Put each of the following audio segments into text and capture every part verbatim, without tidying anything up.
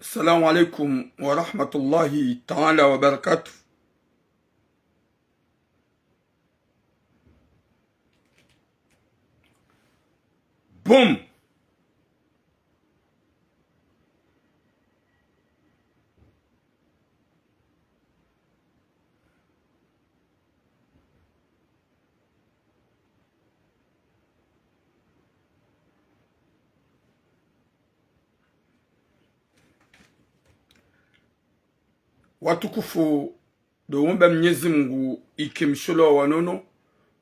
السلام عليكم ورحمة الله تعالى وبركاته. Boom. Watukufu, ndo womba Mnyezi Mungu ike msholo wa wanono,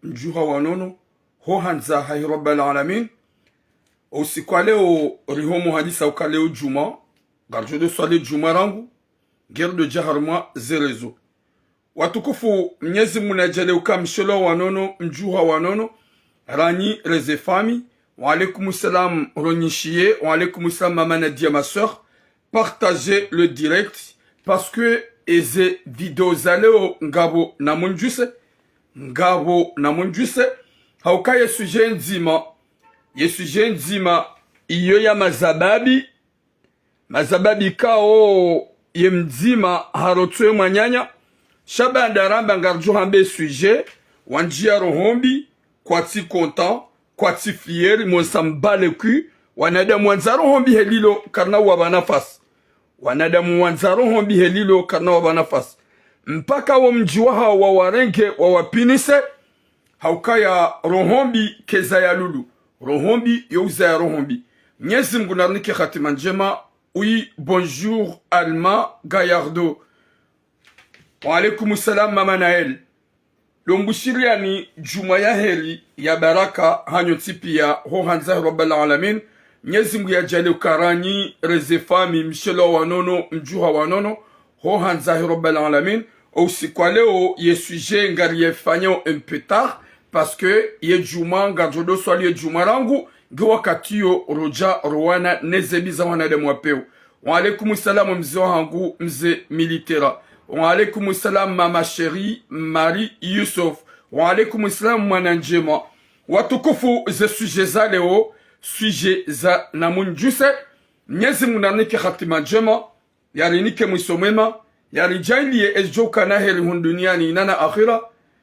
mdjuha wa wanono, ho handza hahe Rabbal Alamin. Usiku wa leo, rihomo hadisa uka leo djumwa, ngaridjo ndo swali djumwa rangu, ngeri ndo dja harumwa ze réseaux. Watukufu, Mnyezi Mungu nadjaanlie uka msholo wa wanono, mdjuha wa wanono, ranyi reze fami. Wa alaikum salam, Ronyishiye. Wa alaikum salam, Mama Nadia, ma sœur. Partagez le direct, parce que eze video za leo ngapvo na mundjuse, ngapvo na mundjuse. Hauka ye sujet ndzima, ye sujet ndzima iyo ya mazababi, mazababi kao ye mdzima harotsowe mwananya. Sha baanda ramba ngaridjo hamba ye sujet, wandjiya roho mbi, kwatsi content, kwatsi fier, mon s'en bat les couilles. Wanadamu wandza roho mbi helilo, karina uwapva nafasi. Wanadamu wandza roho mbi helilo, karina uwapva nafasi. Mpaka wo mdji wahao wawarenge, wawapinise, haukaya roho mbi keza ya lulu. Roho mbi yo uzaya roho mbi. Mnyezi Mungu narinike hatima ndjema. Oui, bonjour, Alma Gallardo. Wa alaikum salam, Mama Naël. Lombushiriyani djumwa ya heri, ya baraka, hanyu ntsi piya, ho handza he Rabbal Alamin. Mnyezi Mungu yadjaanlie uka ranyi reze fami, msholo wa wanono, mdjuha wa wanono, ho handza he Rabbal Alamin. Usiku wa leo, ye sujet ngariye fanyao un peu tard, parce que ye djumwa, ngaridjo ndo swali ye djumwa rangu, nge wakati yo rodja rowana neze mbi za wanadamu wa pewu. Wa alaikum salam, mze wahangu, mze Militera. Wa alaikum salam, Mama Chérie, Marie Youssouf. Wa alaikum salam, mwana ndjema. Watukufu, ze sujet za leo, sujet za na mundjuse. Mnyezi Mungu narinike hatima ndjema, yarinike mwiso mwema, yaridjaanliye ezidjo uka na heri hunu duniani na na akhira,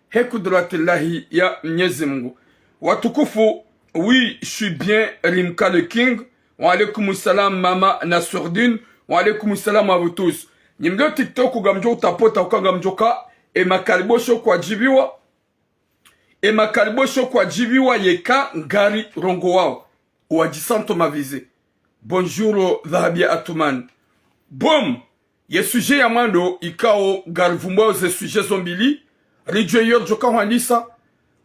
he kudratillahi ya Mnyezi Mungu. Watukufu, oui, je suis bien, Rimka le King. Wa alaikum salam, Mama Nasurdine. Wa alaikum salam à vous tous. Nyi mlio TikTok, ngamdjo utapota uka ngamdjo ka, e makaribosho kwadjibiwa. E makaribosho kwadjibiwa yeka ngarirongowao. Wadji santo mavize. Bonjour, Dhahabia Atoumane. Boom. Ye sujet ya mwando ikao ngarivumbuao ze sujet zo mbili, ridjuwe iyo ridjo ka hwandisa.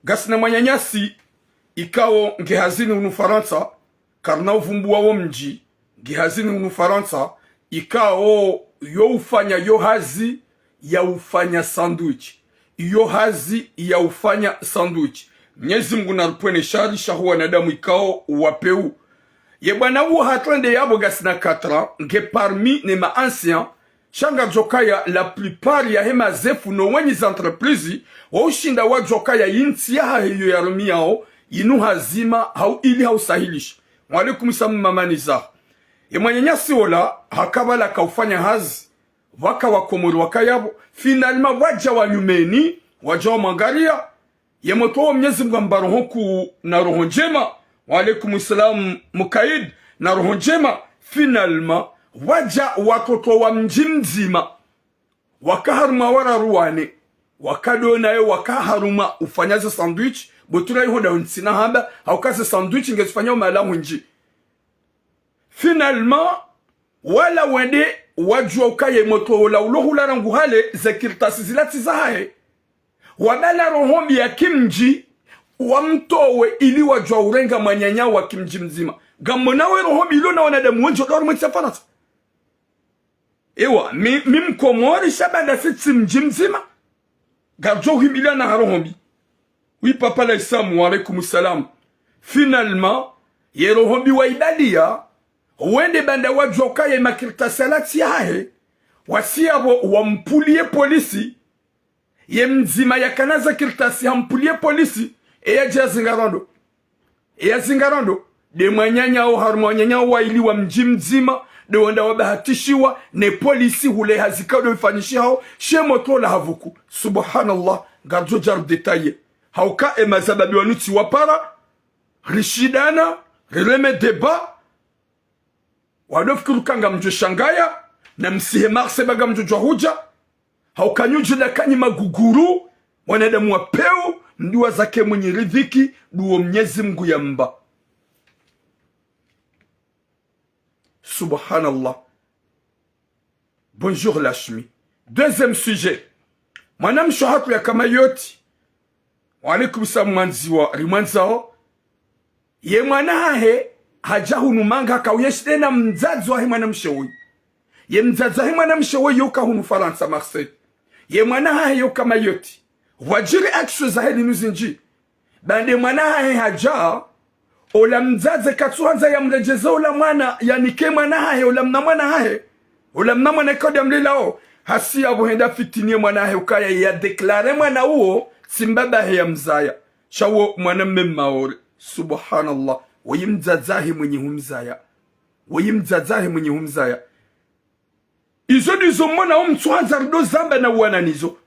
Ngasina mwananyasi ikao nge hazini hunu Farantsa, karina uvumbuwa wo mdji, nge hazini hunu Farantsa, ikao yo ufanya yo hazi ya ufanya sandwich. Iyo hazi ya ufanya sandwich. Mnyezi Mungu naripvwene shari shaho wanadamu ikao wa pewu. Ye bwana uwo hatrende yapvo ngasina quatre ans, nge parmi ne ma anciens, sha ngazokaya la plupart yahe mazefu no wenyi za entreprise, wo ushinda wazokaya yintsi yahahe yo yarumiyao, yinu hazima hau ili hausahilisha. Wa alaikum salam, Mama Niza. Ye mwananyasi wola, hakapvala kaufanya hazi, pvwaka wakomori wakayapvo, finalement pvwadja wanyumeni, wadja wamwangaliya, ye motro wo Mnyezi Mungu amba roho nkuu na roho ndjema. Wa alaikum salam, Mukaid, na roho ndjema. Finalement, pvwadja watrotro wa mdji mdzima. Waka harumwa wararu wane. Waka ndo naye waka harumwa ufanya ze sandwich. Bo tula iho nda ntsina hamba, hauka ze sandwich ngezifanyao mahala hwindji. Finalement, wala wende wadjuwa ukaya ye motro wola ulo hula rangu hale, ze kartasi zila tsi zahahe. Wapvala roho mbi ya kimdji, wamtowe ili wadjuwa urenga mwananya wa kimdji mdzima. Ngamwonao ye roho mbi ilo na wanadamu wendji walo harumwa ntsi ya Farantsa. Ewa, mi, mi mkomori sha baanda si tsi mdji mdzima. Ngaridjo himbiliana ha roho mbi. Oui, Papa Laisamu, wa alaikum salam. Finalement, ye roho mbi waibaliya, wende baanda wadjuwa ukaya ye makartasi yala tsi yahahe, wasi yapvo wampvuliye polisi, ye mdzima yakana ze kartasi hampvuliye polisi, e yadja yazinga rondo. E yazinga rondo, nde mwananya wo harumwa wananya wo waili wa mdji mdzima, Nde wenda wabahatishiwa ne polisi hule hazi ka ndo ifanyishihao, she motro la havuku. Subhanallah, ngaridjo djaribu détailler. Hauka e mazababi wanu tsi wapara, rishindana, rireme débat. Wado fikiri uka ngamdjo shangaya, na msihe Marseille ba ngamdjo djuwa hudja. Hauka nyudji la kanyi maguguru, wanadamu wa peu, mdru wa zake mwenye ridhiki, nduwo Mnyezi Mngu yamba. Subhanallah. Bonjour Lashmi. Deuxième sujet. Mwanamshe hatru ya Kamayotti. Wa alaikum salam mwandziwa, rimwandzao. Ye mwana hahe hadja hunu manga haka uyeshi nde na mdzadze wahe mwanamshe woyi. Ye mdzadze wahe mwanamshe woyi yo uka hunu Farantsa, Marseille. Ye mwana hahe yo uka Mayotte. Pvwadjiri action zahe linu zindji. Ba nde mwana hahe hadja, ola mdzadze katsuhandza yamredjeze ola mwana, yanike mwana hahe, ola mna mwana hahe. Ola mna mwana ikao nde yamlelao, hasi yapvo hende afitiniye mwana hahe ukaya yadéclare mwana uwo, tsi mbaba hahe yamzaya. Sha wo mwana mme Maore. Subhanallah. Woyi mdzadze wahe mwenye humzaya. Woyi mdzadze wahe mwenye humzaya. Izo ndizo mona omtsuhandza rido zamba na wana nizo.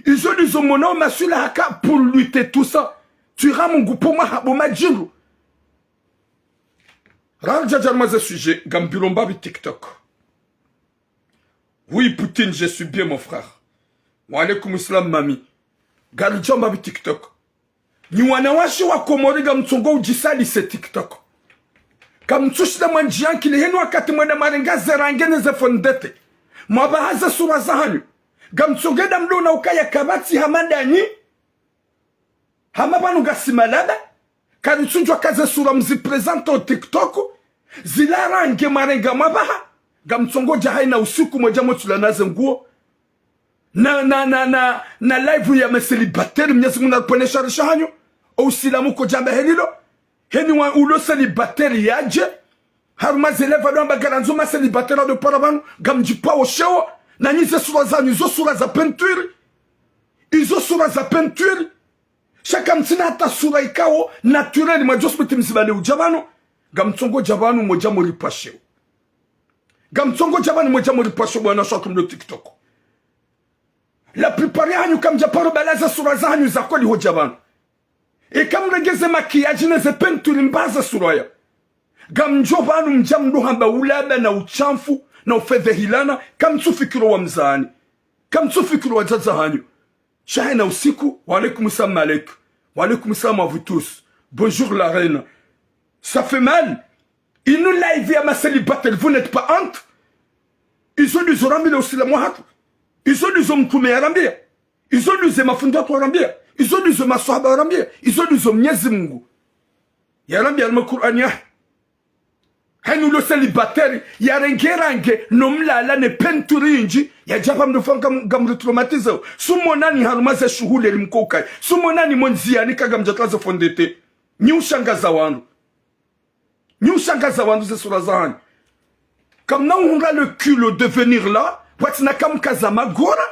Izo ndizo mona omaswila haka pour lutter tout ça. Tswira Mungu pvo mwaha bo madjindu. Rardja djaruma ze sujet, ngambilo mbapvi TikTok. Oui, Poutine, je suis bien, mon frère. Wa alaikum salam, mami. Ngaridjo mbapvi TikTok. Nyi wanawashe wa Komori ngamtsongo udjisalise TikTok. Kamtsushinda mwandjiya nkili heni wakati mwenda mwarenga ze range ne ze fondete. Mwapvaha ze sura zahanyu. Ngamtsongo enda mdona ukaya kapvatsi hama ndanyi. Hama pvanu ngasi malaba. Karitsudjuwa ka ze sura mzi présente o TikTok. Zila range mwarenga mwapvaha. Ngamtsongo dja haina usiku mwedja motula na ze nguo. Na, na, na, na, na live ya ma célibataire, Mnyezi Mngu naripvonese shari shahanyu. O usilamu kodjamba helilo. Heni wa ulo célibataire yadje. Haruma ze live ado amba ngarandzo ma célibataire ado para pvanu. Ngamdjipvao sheo. Na nyi ze sura zanyu, izo sura za peinture. Izo sura za peinture. Sha kamtsina hata sura ikao naturel, mwadjo subiti mzibale udja pvanu. Ngamtsongo dja pvanu modja moripva sheo. Ngamtsongo dja pvanu modja moripva sheo bo wanawashe wa Komori TikTok. La plupart yahanyu kamdja paro bala ze sura zahanyu za kweli hodja pvanu. Eka mregeze maquillage ne ze peinture mbapvi ze sura ya. Ngamdjo pvanu mdja mdo hamba ulaba na ushamfu na ufedhehilana, kamtsufikiri wamzani. Kamtsufikiri wadzadze hanyu. Sha haina usiku, wa alaikum salam Malek. Wa alaikum salam à vous tous. Bonjour la reine. Ça fait mal. Inu live ya ma célibataire, vous n'êtes pas honte? Izo ndizo rambiya le usilamu wahatru. Izo ndizo mtrume yarambiya. Izo ndizo mafundi watru warambiya. Izo ndizo maswahaba warambiya. Izo ndizo Mnyezi Mngu yarambiya harumwa Qur'an yahe. Heni ulo célibataire, yarenge range, no mlala ne peinture indji, yadja pvanu mdo fanga ngamritraumatisé. Sumonani harumwa ze shuhuli eri mko ukaya. Sumonani mo ndziyani ka ngamdjatula ze fondete. Nyi ushangaza wandru. Nyi ushangaza wandru ze sura zahanyu. Kamna uhundra le culot de venir là, watsina kamkaza magora,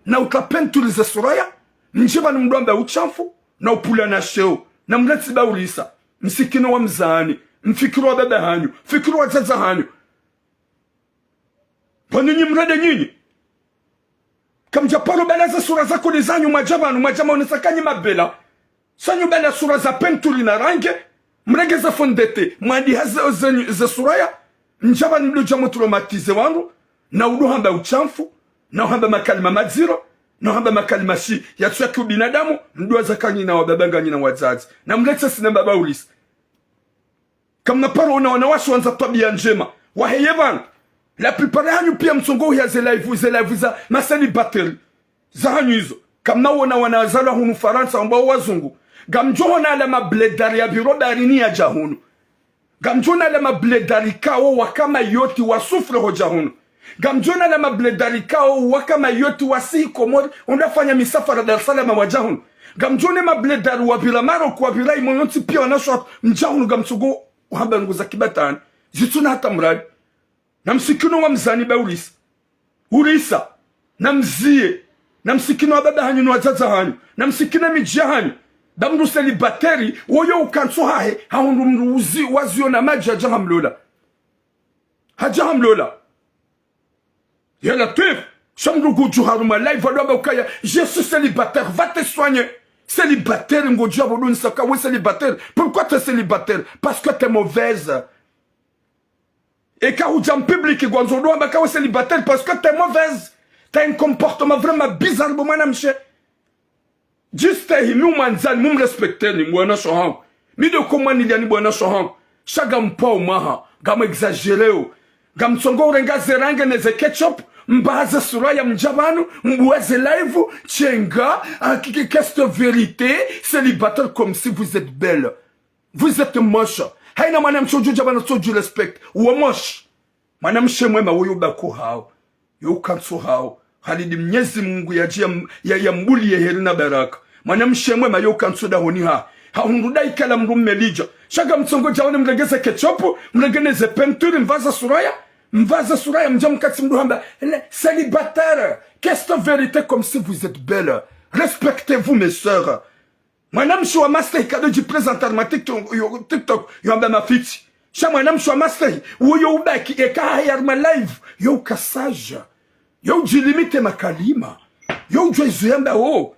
na utula peinture ze sura ya, mdje pvanu mdo amba ushamfu, na upvula na sheo, na mleti baulisa, msikino wamzani, mfikiri wababa hanyu, mfikiri wadzadze hanyu. Pvanu nyi mrende nyinyi. Kamdja paro bala ze sura za kweli zanyu mwadja pvanu, mwadja maonesa ka nyi mabela. Sha nyi bala sura za peinture na range, mrenge ze fondete, mwandiha ze, ze, ze sura ya, mdja pvanu mdo dja motraumatisé wandru, na udo hamba ushamfu, na uhamba makalima madziro, na uhamba makalima shi, yatsu ya kiubinadamu, mdo waza ka nyi na wababa nganyi na wadzadze. Na mlete sinema baulisa. Kamna paro ona wanawashe wandza twabiya ndjema. Waheye pvanu. La plupart yahanyu piya mtsongo uhiya ze live, ze live za ma célibataire zahanyu izo. Kamna wona wana wazalwa hunu Farantsa wambwao wazungu. Ngamdjo ona ala mabledari ya pviro baharini yadja hunu. Ngamdjo ona ala mabledari ikao waka Mayotte wa souffre hodja hunu. Ngamdjo ona ala mabledari ikao waka Mayotte wasihi Komori, wenda fanya misafara Dar es Salaam wadja hunu. Ngamdjo ona mabledari wapvira Maroc, wapvira imo yontsi piya wanawashe watru, mdja hunu ngamtsongo uhamba ndrongo za kibatwani. Zitsuna hata muradi. Na msikino wamzani baulisa. Ulisa. Na mziye. Na msikino wababa hanyu no wadzadze hanyu. Na msikino midji yahanyu. Ba mndru célibataire, woyo ukantso hahe, hahundru mndru uzi, waziyo na madji yadja hamlola. Hadja hamlola. Ya Latwif, sha mndru ngudjo harumwa live, wadjo hamba ukaya, je suis célibataire, va te soigner. Célibataire, ngodjo hamba udunisa ka we célibataire. Pourquoi t'es célibataire? Parce que t'es mauvaise. Eka hudja mpublic, ngwandzo udjo hamba ka we célibataire, parce que t'es mauvaise. T'as un comportement vraiment bizarre, bo mwanamshe. Djistehi, mi umwandzani, mumrespecteni, bwana sho hangu. Mi ndo ko mwaniliani, bwana sho hangu. Sha ngampvao mwaha, ngam exagéreo. Ngamtsongo urenga ze range ne ze ketchup, mbaha ze sura ya mdja pvanu, mbuwa ze live, tsenga, ah, qui, qui, qu'est-ce que vérité, célibataire comme si vous êtes belle. Vous êtes moche. Haina mwanamshe udjo dja pvanu tso dju respect. Uwe moche. Mwanamshe mwema woyo bako hao. Yo ukantso hao. Halidi Mnyezi Mungu yadji ya, ya, yambuliye heri na baraka. Mwanamshe mwema yo ukantso dahoni ha. Hahundru daika la mndru mmelidja. Sha ngamtsongo dja wone mrenge ze ketchup, mrenge ne ze peinture, mvaza sura ya, mvaza sura ya mdja mkati mndru hamba, le, célibataire. Qu'est-ce que vérité comme si vous êtes belle. Respectez-vous, mes sœurs. Mwanamshe wa mastehi kadjo dji présenter harumwa TikTok, yo, TikTok, yo hamba mafitsi. Sha mwanamshe wa mastehi, woyo ubaki, eka haya harumwa live, yo uka sage. Yo udjilimite makalima. Yo udjuwa izo yamba wo.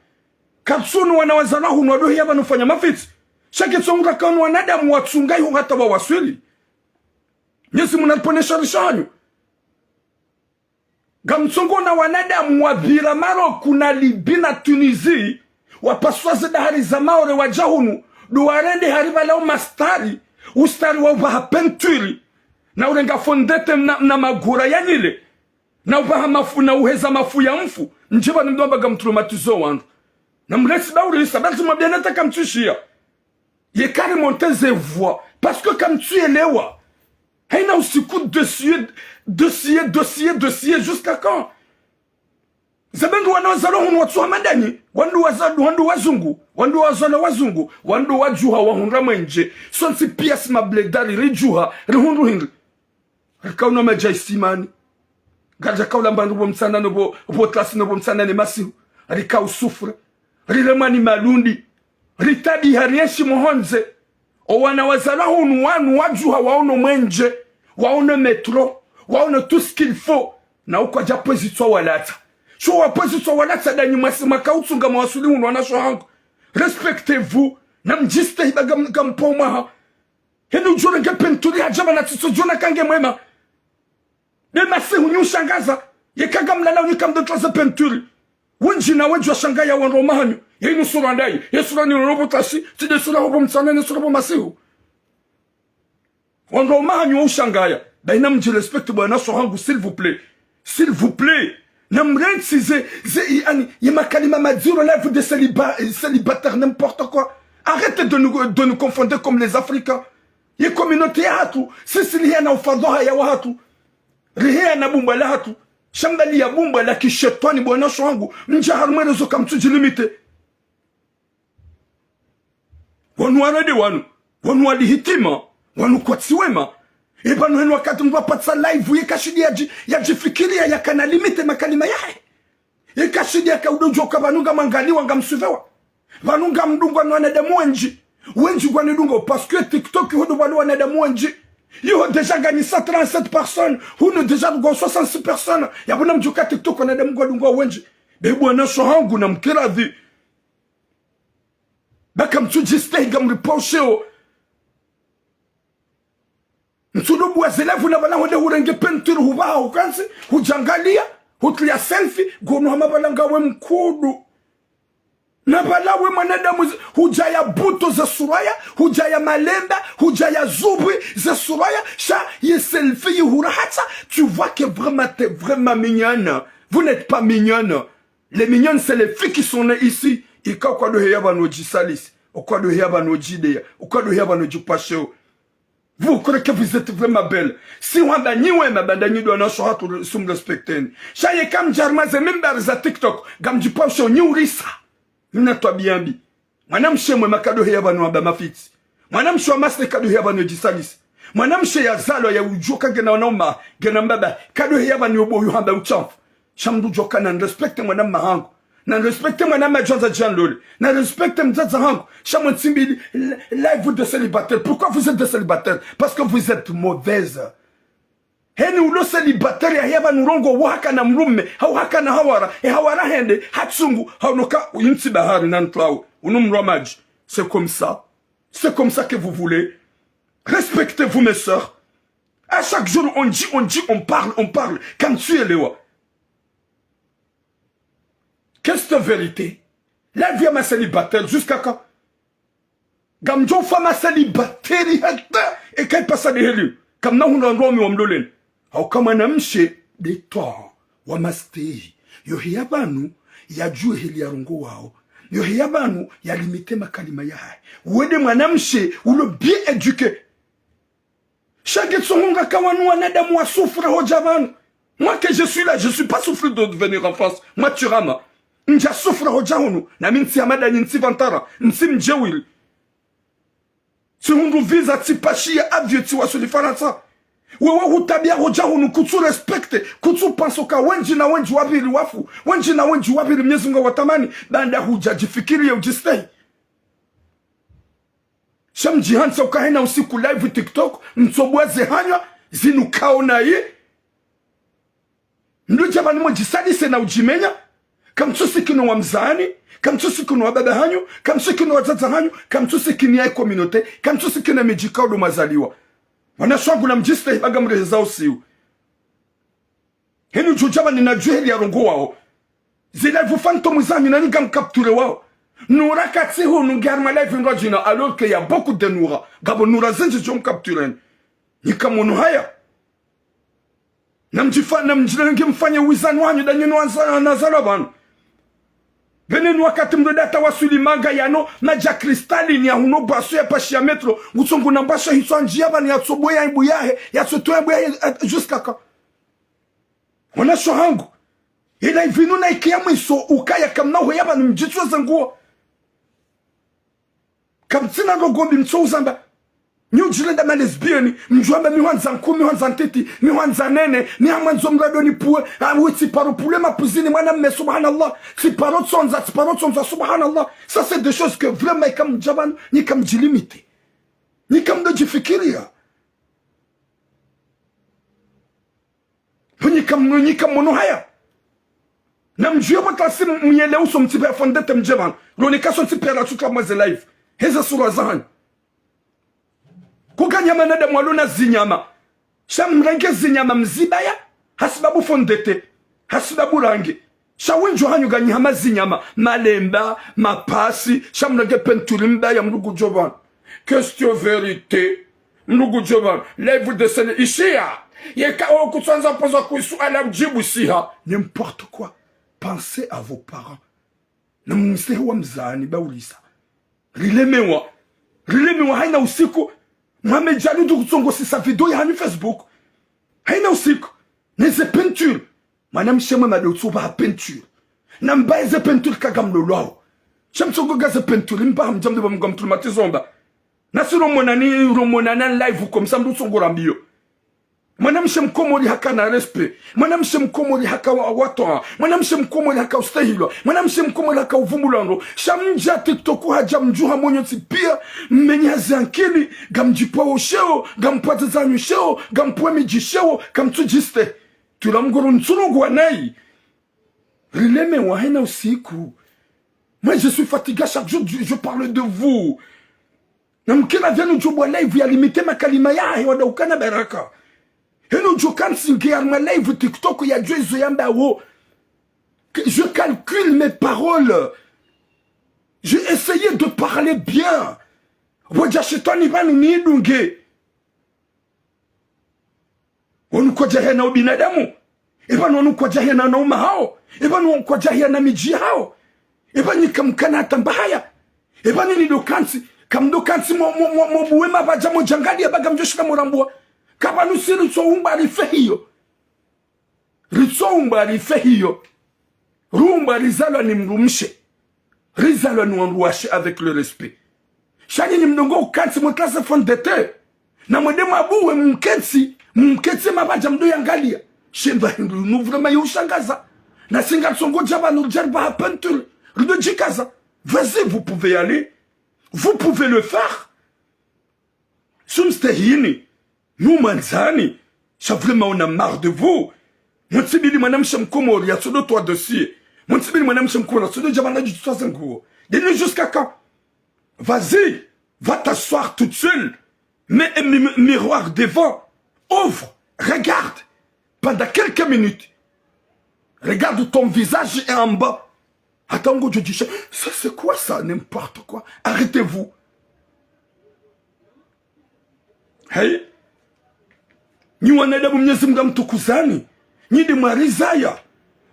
Katsunu wana wazalwa hunu wadjo heya pvanu ufanya mafitsi. Sha ketsongo ka wanu wanadamu watsunga iho hata wawaswili. Mnyezi Mungu nalipvonese rishanyu. Ngamtsongo na wanadamu wapvira Maroc na Libye na Tunisie, wapasua ze dahari za Maore wadja hunu, ndo warende hari pvala umastari, ustari wa upvaha peinture, na urenga fondete na, na magura ya nyile, na upvaha mafu, na uheza mafu ya mfu, ndjiba ni mdomba ngamtraumatizo wandru. Na mresi ba urisa, basi mwabiana ta kamtsushiya. Ye ka remonter ze voix. Parce que kamtsuelewa. Haina usiku dossier, dossier, dossier, dossier, jusqu'à quand? Ze pvendru wana wazalwa hunu watsuha madanyi. Wandru waza-, wandru wazungu. Wandru wazalwa wazungu. Wandru wadjuha wahundra mwenje. Sontsi piya si mabledari ridjuha. Rihundru hindri. Rika unwa madji ya isimani. Ngaridja ka ulamba ndru pvo mtsana no pvo, pvo klasi no pvo mtsana ne masihu. Rika usufra. Riremwa ni malundi. Ritabiha rienshi mhondze. O wana wazalwa hunu wanu wadjuha waono mwenje. Waono métro. Waono tout ce qu'il faut. Na ukwadja pvwezi tswa walatsa. Sho wapvwezi tswa walatsa danyi mwasi mwaka utsunga mwawasuli hunu wana sho hangu. Respectez-vous. Na mdjistehi ba ngam-, ngampvao mwaha. Heni udjo renge peinture hadja pvanu tsitso djona ka nge mwema. Be masihu nyi ushangaza. Yeka ngamlala unyi kamdo twaza peinture. Wendji na wendji washangaya wandru wa mahanyu. Ye inu sura ndayi. Ye sura ni robo tasi. Tsi nde sura ho pvo mtsana ne sura pvo masihu. Wandru wa mahanyu wa ushangaya. Ba ina mdji respecte bwana sho hangu, s'il vous plaît. S'il vous plaît, na mrentsi ze, ze, yani, ye makalima madziro, là, vous de céliba-, célibataire, n'importe quoi. Arrêtez de nous, de nous confonder comme les Africains. Ye communauté ya hatru, sisi riheya na ufadhwaha ya wahatru. Riheya na bumba la hatru. Sha mbali ya bumba la kishetwani bwana sho hangu, mdja harumwa rezo kamtsudjilimite. Wanu warende wanu, wanu wali hitima, wanu kwatsi wema. Eba no henu wakati mndru apvatsa live, yeka shidi yadji-, yadjifikiriya yakana limite makalima yahe. Yeka shidi yaka udjo djuwa ka pvanu ngamwangaliwa ngamsuivewa. Pvanu ngamdungwa no wanadamu wendji. Wendji ngwanidungo, parce que TikTok iho ndo pvwalo wanadamu wendji. Iho déjà nganyisa trente-sept personnes, hunu déjà ngo soixante-six personnes. Yapvo na mdjuka TikTok wanadamu ngwadungwa wendji. Be bwana sho hangu na mkiradhi. Ba kamtsudjistehi ngamripvausheo. Mtsudo buwa ze live na pvala honde hurenge peinture hupvaha hukantsi, hudjangaliya, hutria selfie, ngono hama pvala ngawe mkudu. Na pvala we mwanadamu zi-, hudjaya buto ze suraya, hudjaya malemba, hudjaya zubwi ze suraya, sha ye selfie yihura hatsa, tu vois que vraiment t'es vraiment mignonne. Vous n'êtes pas mignonne. Les mignonnes, c'est les filles qui sont nées ici. Ika ukado heya pvanu djisalisi, ukado heya pvanu djideya, ukado heya pvanu djipvasheo. Vous croyez que vous êtes vraiment belle. Si wamba nyi wema ba ndanyi ndo wana sho hatru sumrespecteni. Sha yeka mdja harumwa ze mimbari za TikTok, ngamdjipvausheo nyi urisa. Mna twabiya mbi. Mwanamshe mwema kado heya pvanu wamba mafitsi. Mwanamshe wa mastehi kado heya pvanu djisalisi. Mwanamshe yazalwa ya udjuwa ka ngena wanaume, ngena mbaba, kado heya pvanu yobo yuhamba utshafu. Sha mndru udjuwa ka na nirespecte mwananya hangu. Na nirespecte mwananya djandza djandole. Na nirespecte mdzadze hangu. Sha mwe ntsimbili, la, la, vous de célibataire. Pourquoi vous êtes de célibataire? Parce que vous êtes mauvaise. Heni ulo célibataire yahiya pvanu urongowa haka na mdrume, hau haka na hawara, e hawara hende, hatsungu, haunoka, intsi bahari na ntwawe, unu mdru wa madji. C'est comme ça. C'est comme ça que vous voulez. Respectez-vous, mes sœurs. À chaque jour, on dit, on dit, on parle, on parle. Kamtsuelewa. Qu'est-ce que vérité? La vie ya ma célibataire, jusqu'à quand? Ngamdjo ufa ma célibataire hata, eka ipasa de heli. Kamna hundra ndromi wa mloleni. Hauka mwanamshe de temps wa mastehi. Yoheya pvanu, yadjuwe heli yarongowao. Yoheya pvanu, yalimite makalima yahahe. Wende mwanamshe, ulo bien éduqué. Sha nge tsohunga ka wanu wanadamu wa souffre hodja pvanu. Moi que je suis là, je suis pas souffrir de venir en France. Moi, Turama. Ndja souffre hodja hunu. Na mi ntsi Hamada nyi ntsi Vantara. Ntsi mdjewili. Tsihundru visa, tsipashiya avion, tsiwasuli Farantsa. Wewe hutabiya hodja hunu, kutsu respecte, kutsu penser ka wendji na wendji wapvili wafu. Wendji na wendji wapvili Mnyezi Mungu watamani. Baanda hudja djifikiriye udjistehi. Sha mdjihantsa uka hena usiku live TikTok, mtsobwaze hanywa, zinu kaona yi. Mdru dja pvanu mwe djisadise na udjimenya, kamtsusikino wa mzani, kamtsusikino wa baba hanyu, kamtsusikino wa dzadza hanyu, kamtsusikini ya communauté, kamtsusikina midji kaudo mwazaliwa. Wanashe wangu na mdjistehi baga mreheza usiu. Henu djudja pvanu nadjuwe heli yarongowao. Zi live fantôme zanyu nani ngam capturé wao. Nura katsi hunu nge harumwa live ndrwadjina, alors que y a beaucoup de Nura. Ngapvo Nura zindji djo mcaptureni. Nyi kamono haya. Namdjifa-, namdjilenge mfanye wizani wanyu da nyinu wanza-, nazalwa pvanu. Pvenenu wakati mdru data wasuli manga yano, madji ya cristalline ya hunu bwaso ya pashi ya metro, ngutsongo na mbasha hitswa ndjiya pvanu yatsoboya ibu yahe, yatsotoya ibu yahe, eh, jusqu'à quand? Wanashe hangu. Ila ivinu na ike ya mwiso ukaya kamna uheya pvanu mdjitsweza nguo. Kamtsina ndrongoo mbi mtso uzamba. Nyi udjilenda ma lesbienne, mdjuamba mi hwandza nkuu, mi hwandza ntiti, mi hwandza nene, mi hamwandzo mrado nipvuwe, ah, wi tsiparo pvule mapvuzini mwanamme, subhanallah, tsiparo tsondza, tsiparo tsondza, subhanallah. Ça, c'est des choses que vraiment, ika mdja pvanu, nyi kamdjilimite. Nyi kamdo djifikiriya. Pvo nyi kam-, nyi kamono haya. Namdjuwe pvo tasi m-, myele uso mtsipve fondete mdje pvanu. Rone kaso mtsipve la tsutla mwaze live. Heze sura zahanyu. Kuka nyama nadamu walo na zinyama. Sha mrenge zinyama mzibaya. Hasibabu fondete. Hasibabu rangi. Sha wendji wahanyu nganyi hama zinyama. Malemba, mapasi. Sha mrenge penturi mbaya mdru ngudjo pvanu. Question vérité. Mdru ngudjo pvanu, live de scène ishiya. Yeka o kutsandza poza kuisuala udjibu siha. N'importe quoi. Pensez à vos parents. Na mstehi wa mzani baulisa. Rilemewa. Rilemewa haina usiku. Mohamed Djaloudou kutsongosisa video yahanyu Facebook. Haina usiku. Neze peinture. Mwanamshe mwema de utsuba ha peinture. Na mbaye ze peinture kaga mlolwao. Sha mtsongo ga ze peinture mba hamdja mdo ba mgamtulumati zomba. Nasi romonani, romonani live comme ça mdru tsongo rambiyo. Mwanamshe mkomori haka na respect. Mwanamshe mkomori haka wa-, watwa. Mwanamshe mkomori haka ustehilwa. Mwanamshe mkomori haka uvumbulwa ndo. Sha mdja TikTok hadja mdjuha monyo ntsi piya. Mmenyi hazi ankili. Ngamdjipvao sheo. Ngampvadza zanyu sheo. Ngampvwa midji sheo. Kamtsudjiste. Tula mgoro ntsulungu wa nayi. Rilemewa haina usiku. Moi, je suis fatigué. Chaque jour, je, je parle de vous. Na mkila vyanu djo bwa live ya limite makalima yahe wada ukana baraka. Henu djo kantsi nge harumwa live TikTok ya djo izo yamba wo. Que je calcule mes paroles. J'ai essayé de parler bien. Wadja shetwani pvanu nidunge. Wanu kwadja hena ubinadamu. Epvanu wanu kwadja hena na uma hao. Epvanu wanu kwadja hena midji hao. Epvanu nyi kamkana hata mbahaya. Epvanu nyi ndo kantsi. Kamdo kantsi mo, mo, mo, mo buwe mapvadja mo djangaliya baga mdjo shika mo rambwa. Kapvanu si ritso umba rife hiyo. Ritso umba rife hiyo. Rumba rizalwa ni mdrumshe. Rizalwa ni wandru washe avec le respect. Sha nyinyi mdongo ukantsi mwe classe fondete. Na mwende mwabuwe mkentsi, mkentsi mapvadja mdo yangaliya. Shemba hindru inu vraiment yo ushangaza. Na si ngatsongo dja pvanu ridjaribu ha peinture. Rido djikaza. Vas-y, vous pouvez y aller. Vous pouvez le faire. Sumstehini, numwandzani, Sha vraiment, on a marre de vous. Mtsubiri mwanamshe mkomori yatsodo toa dossier. Mtsubiri mwanamshe mkomori yatsodo dja pvanu djitwaza nguo. Ndeni jusqu'à quand? Vas-y, va t'asseoir toute seule. Mets un mi-, miroir devant. Ouvre, regarde. Pendant quelques minutes. Regarde ton visage et en bas. Hata ngodjo djisha, ça c'est quoi ça? N'importe quoi. Arrêtez-vous. Hey. Nyi wanadamu Mnyezi Mungu amtukuzani. Nyi nde mwarizaya.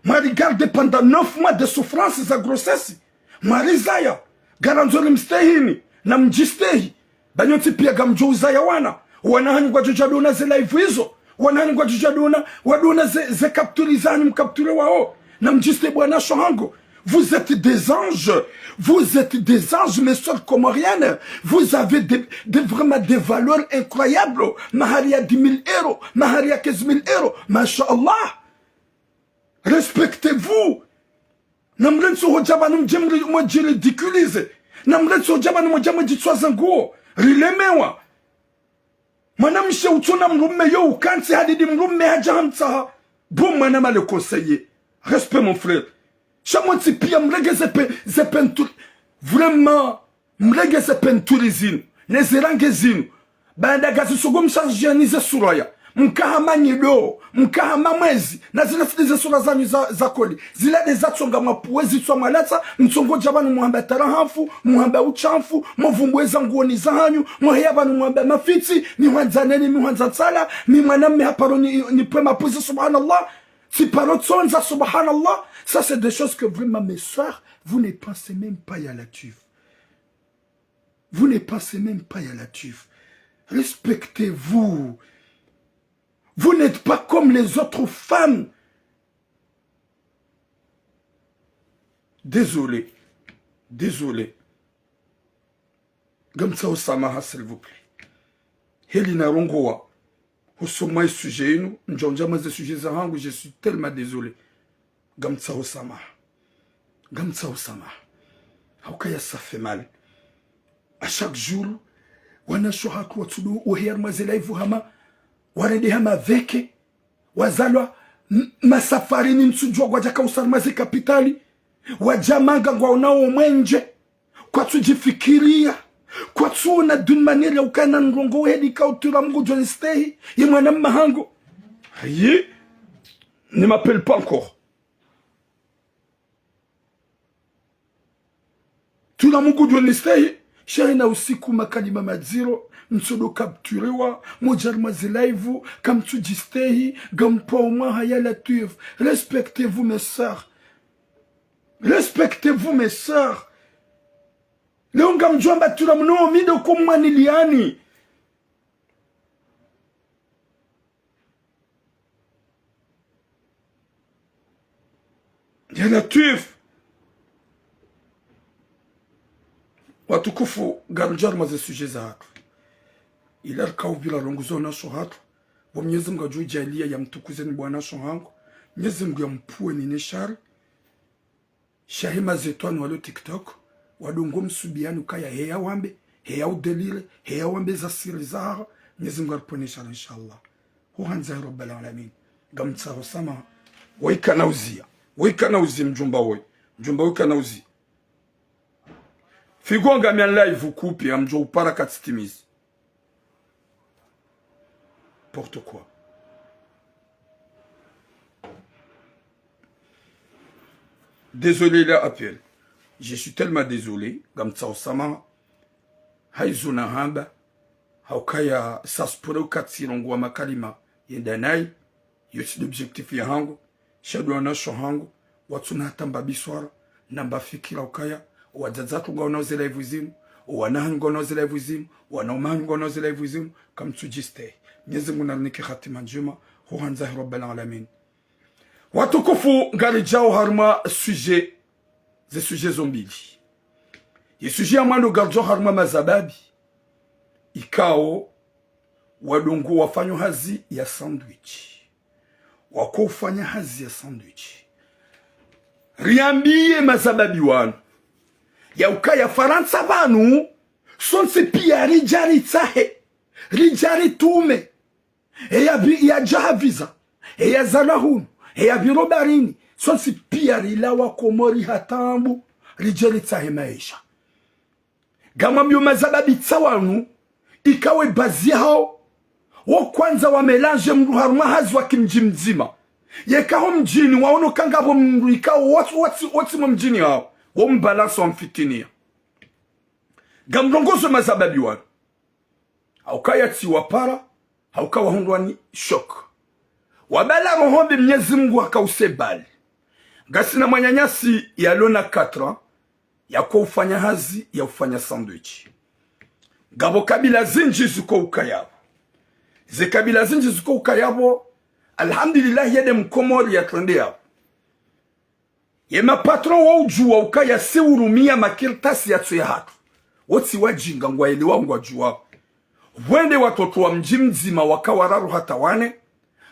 Mwa regarder pendant neuf mois de souffrance za grossesse. Mwarizaya. Ngarandzo rimstehini. Namdjistehi. Ba nyontsi pia ngamdjo uzaya wana. Wana hanyu ngwadjo dja dona ze live izo. Wana hanyu ngwadjo dja dona, wadona ze, ze capture zahanyu mcapture wao. Namdjistehi bo wanashe hangu. Vous êtes des anges. Vous êtes des anges, mes sœurs comoriennes. Vous avez des, des, vraiment des valeurs incroyables. Mahari ya dix mille euros, mahari ya quinze mille euros. Mashaallah. Respectez-vous. Namrantsi hudja pvanu mdje mri-, mwadjiridiculiser. Namrantsi hudja pvanu mwadja mwadjitwaza nguo. Rilemewa. Mwanamshe utsona mdrume yo ukantsi hadidi mdrume hadja hamtsaha. Bon, mwanama le conseiller. Respect, mon frère. Sha mwontsi pia mrenge ze pe-, ze peinture. Vraiment, mrenge ze peinture zinu. Ne ze rangi zinu. Baanda ngazi sogo mshanjiani ze sura ya. Mkaha manyido, mkaha mamwezi. Na zila sidi ze sura zanyu za, za koli. Zila nde zatsonga mwapuwe zitswa mwalatsa, mtsongo dja pvanu muhamba tarahamfu, muhamba utshamfu, mvumbueza nguoni zahanyu, mwaheya pvanu muhamba mafitsi, mi hwandza neni, mi hwandza ntsala, mi mwanamme haparo ni, nipve mapuzi, subhanallah. Tsiparo tsondza, subhanallah. Ça, c'est des choses que vraiment, mes sœurs, vous ne pensez même pas, ya Latwif. Vous ne pensez même pas, ya Latwif. Respectez-vous. Vous n'êtes pas comme les autres femmes. Désolé. Désolé. Ngamtsaho samaha, s'il vous plaît. Heli narongowa. Husoma ye sujet inu, ndjondja maze sujet zahangu, je suis tellement désolé. Ngamtsaho samaha. Ngamtsaho samaha. Haukaya ça fait mal. À chaque jour, wanashe hatru watsudu, uheya harumwa ze live hama, warende hama veke, wazalwa, m-, masafarini ntsudjuwa ngwadjaka usa harumwa ze kapitali, wadja manga ngwaonao mwenje, kwatsudjifikiria, kwatsuona d'une manière ya ukana ndrongo uhedi ka utura Mungu djo nistehi, ye mwanamme hangu. Ayi, ne m'appelle pas encore. Tula Mungu djo nistehi, sha hayina usiku makalima madziro, mtsodo capturewa, modja harumwa ze live, kamtsudjistehi, ngampvao mwaha ya Latwif. Respectez-vous, mes sœurs. Respectez-vous, mes sœurs. Leo ngamdjo amba tula mno mi ndo ko mwaniliani. Ya Latwif. Watukufu, ngarudja harumwa ze sujet zahatru. Ila rika upvira rongozo na sho hatru. Bo Mnyezi Mungu adjo djaliya ya mtukuzeni bo wanasho hangu. Mnyezi Mungu ya mpvueni ne shari. Sha hema zetwani walo TikTok, wadungo msubiani ukaya heya wambe, heya udelire, heya wambe za siri zahaho, Mnyezi Mungu aripvonese, inshallah. Huhandza ya Rabbal Alamin. Ngamtsaho samaha. Woyi kana uziya. Woyi kana uziya mdjomba woyi. Mdjomba woyi kana uziya. Figo ngami en live kupi, ngamdjo upara katsitimizi. N'importe quoi. Désolé, la appel. Je suis tellement désolé. Ngamtsaho samaha. Hayizo nahamba. Haukaya ça se pourrait uka tsirongowa makalima yenda nayi. Yo tsi ndo objectif yahangu. Sha ndo wanasho hangu, watsuna hata mba biswara, na mba fikira ukaya, owadzadze hatru ngwaonao ze live zinu, owana hanyu ngwaonao ze live zinu, owanaume hanyu ngwaonao ze live zinu, kamtsudjistehi. Mnyezi Mungu narinike hatima ndjema, huhandza ya Rabbal Alamin. Watukufu, ngaridjao harumwa sujet, ze sujet zo mbili. Ye sujet ya mwando ngaridjao harumwa mazababi, ikao, wadungo wafanyao hazi ya sandwich. Wako ufanya hazi ya sandwich. Riambiye mazababi wanu. Ya ukaya Farantsa pvanu, sontsi piya ridja ritsahe. Ridja ritume. Eya bi-, ya djaha visa. Eya zalwa hunu. Eya pviro bahari ni. Sontsi piya rilawa Komori ha taabu. Ridje ritsahe maesha. Ngamwambiyo mazababi tsa wanu, ikao ye bazi yahawo, wo kwandza wa mélange mndru harumwa hazi wa kimdji mdzima. Yeka ho mdjini, waono kangapvo mndru ikao wotsi, wotsi, wotsi mwa mdjini hawo, wo mbalansa wa mfitiniya. Ngamrongozo mazababi wanu. Hauka yatsi wapara, hauka wahundrwa ni choc. Wabala roho mbi Mnyezi Mungu haka usebali. Ngasina mwananyasi yalona quatre ans, yako ufanya hazi ya ufanya sandwich. Ngapvo kabila zindji ziko ukaya pvo. Ze kabila zindji ziko ukaya pvo, alhamdulillah, yende Mkomori yatrende yapvo. Ye mapatron wa udjuwa ukaya si urumia makartasi yatso yahatru. Wotsi wadjinga ngwaelewa ngwadjuwa. Pvwende watoto wa mdji mdzima waka wararu hata wane.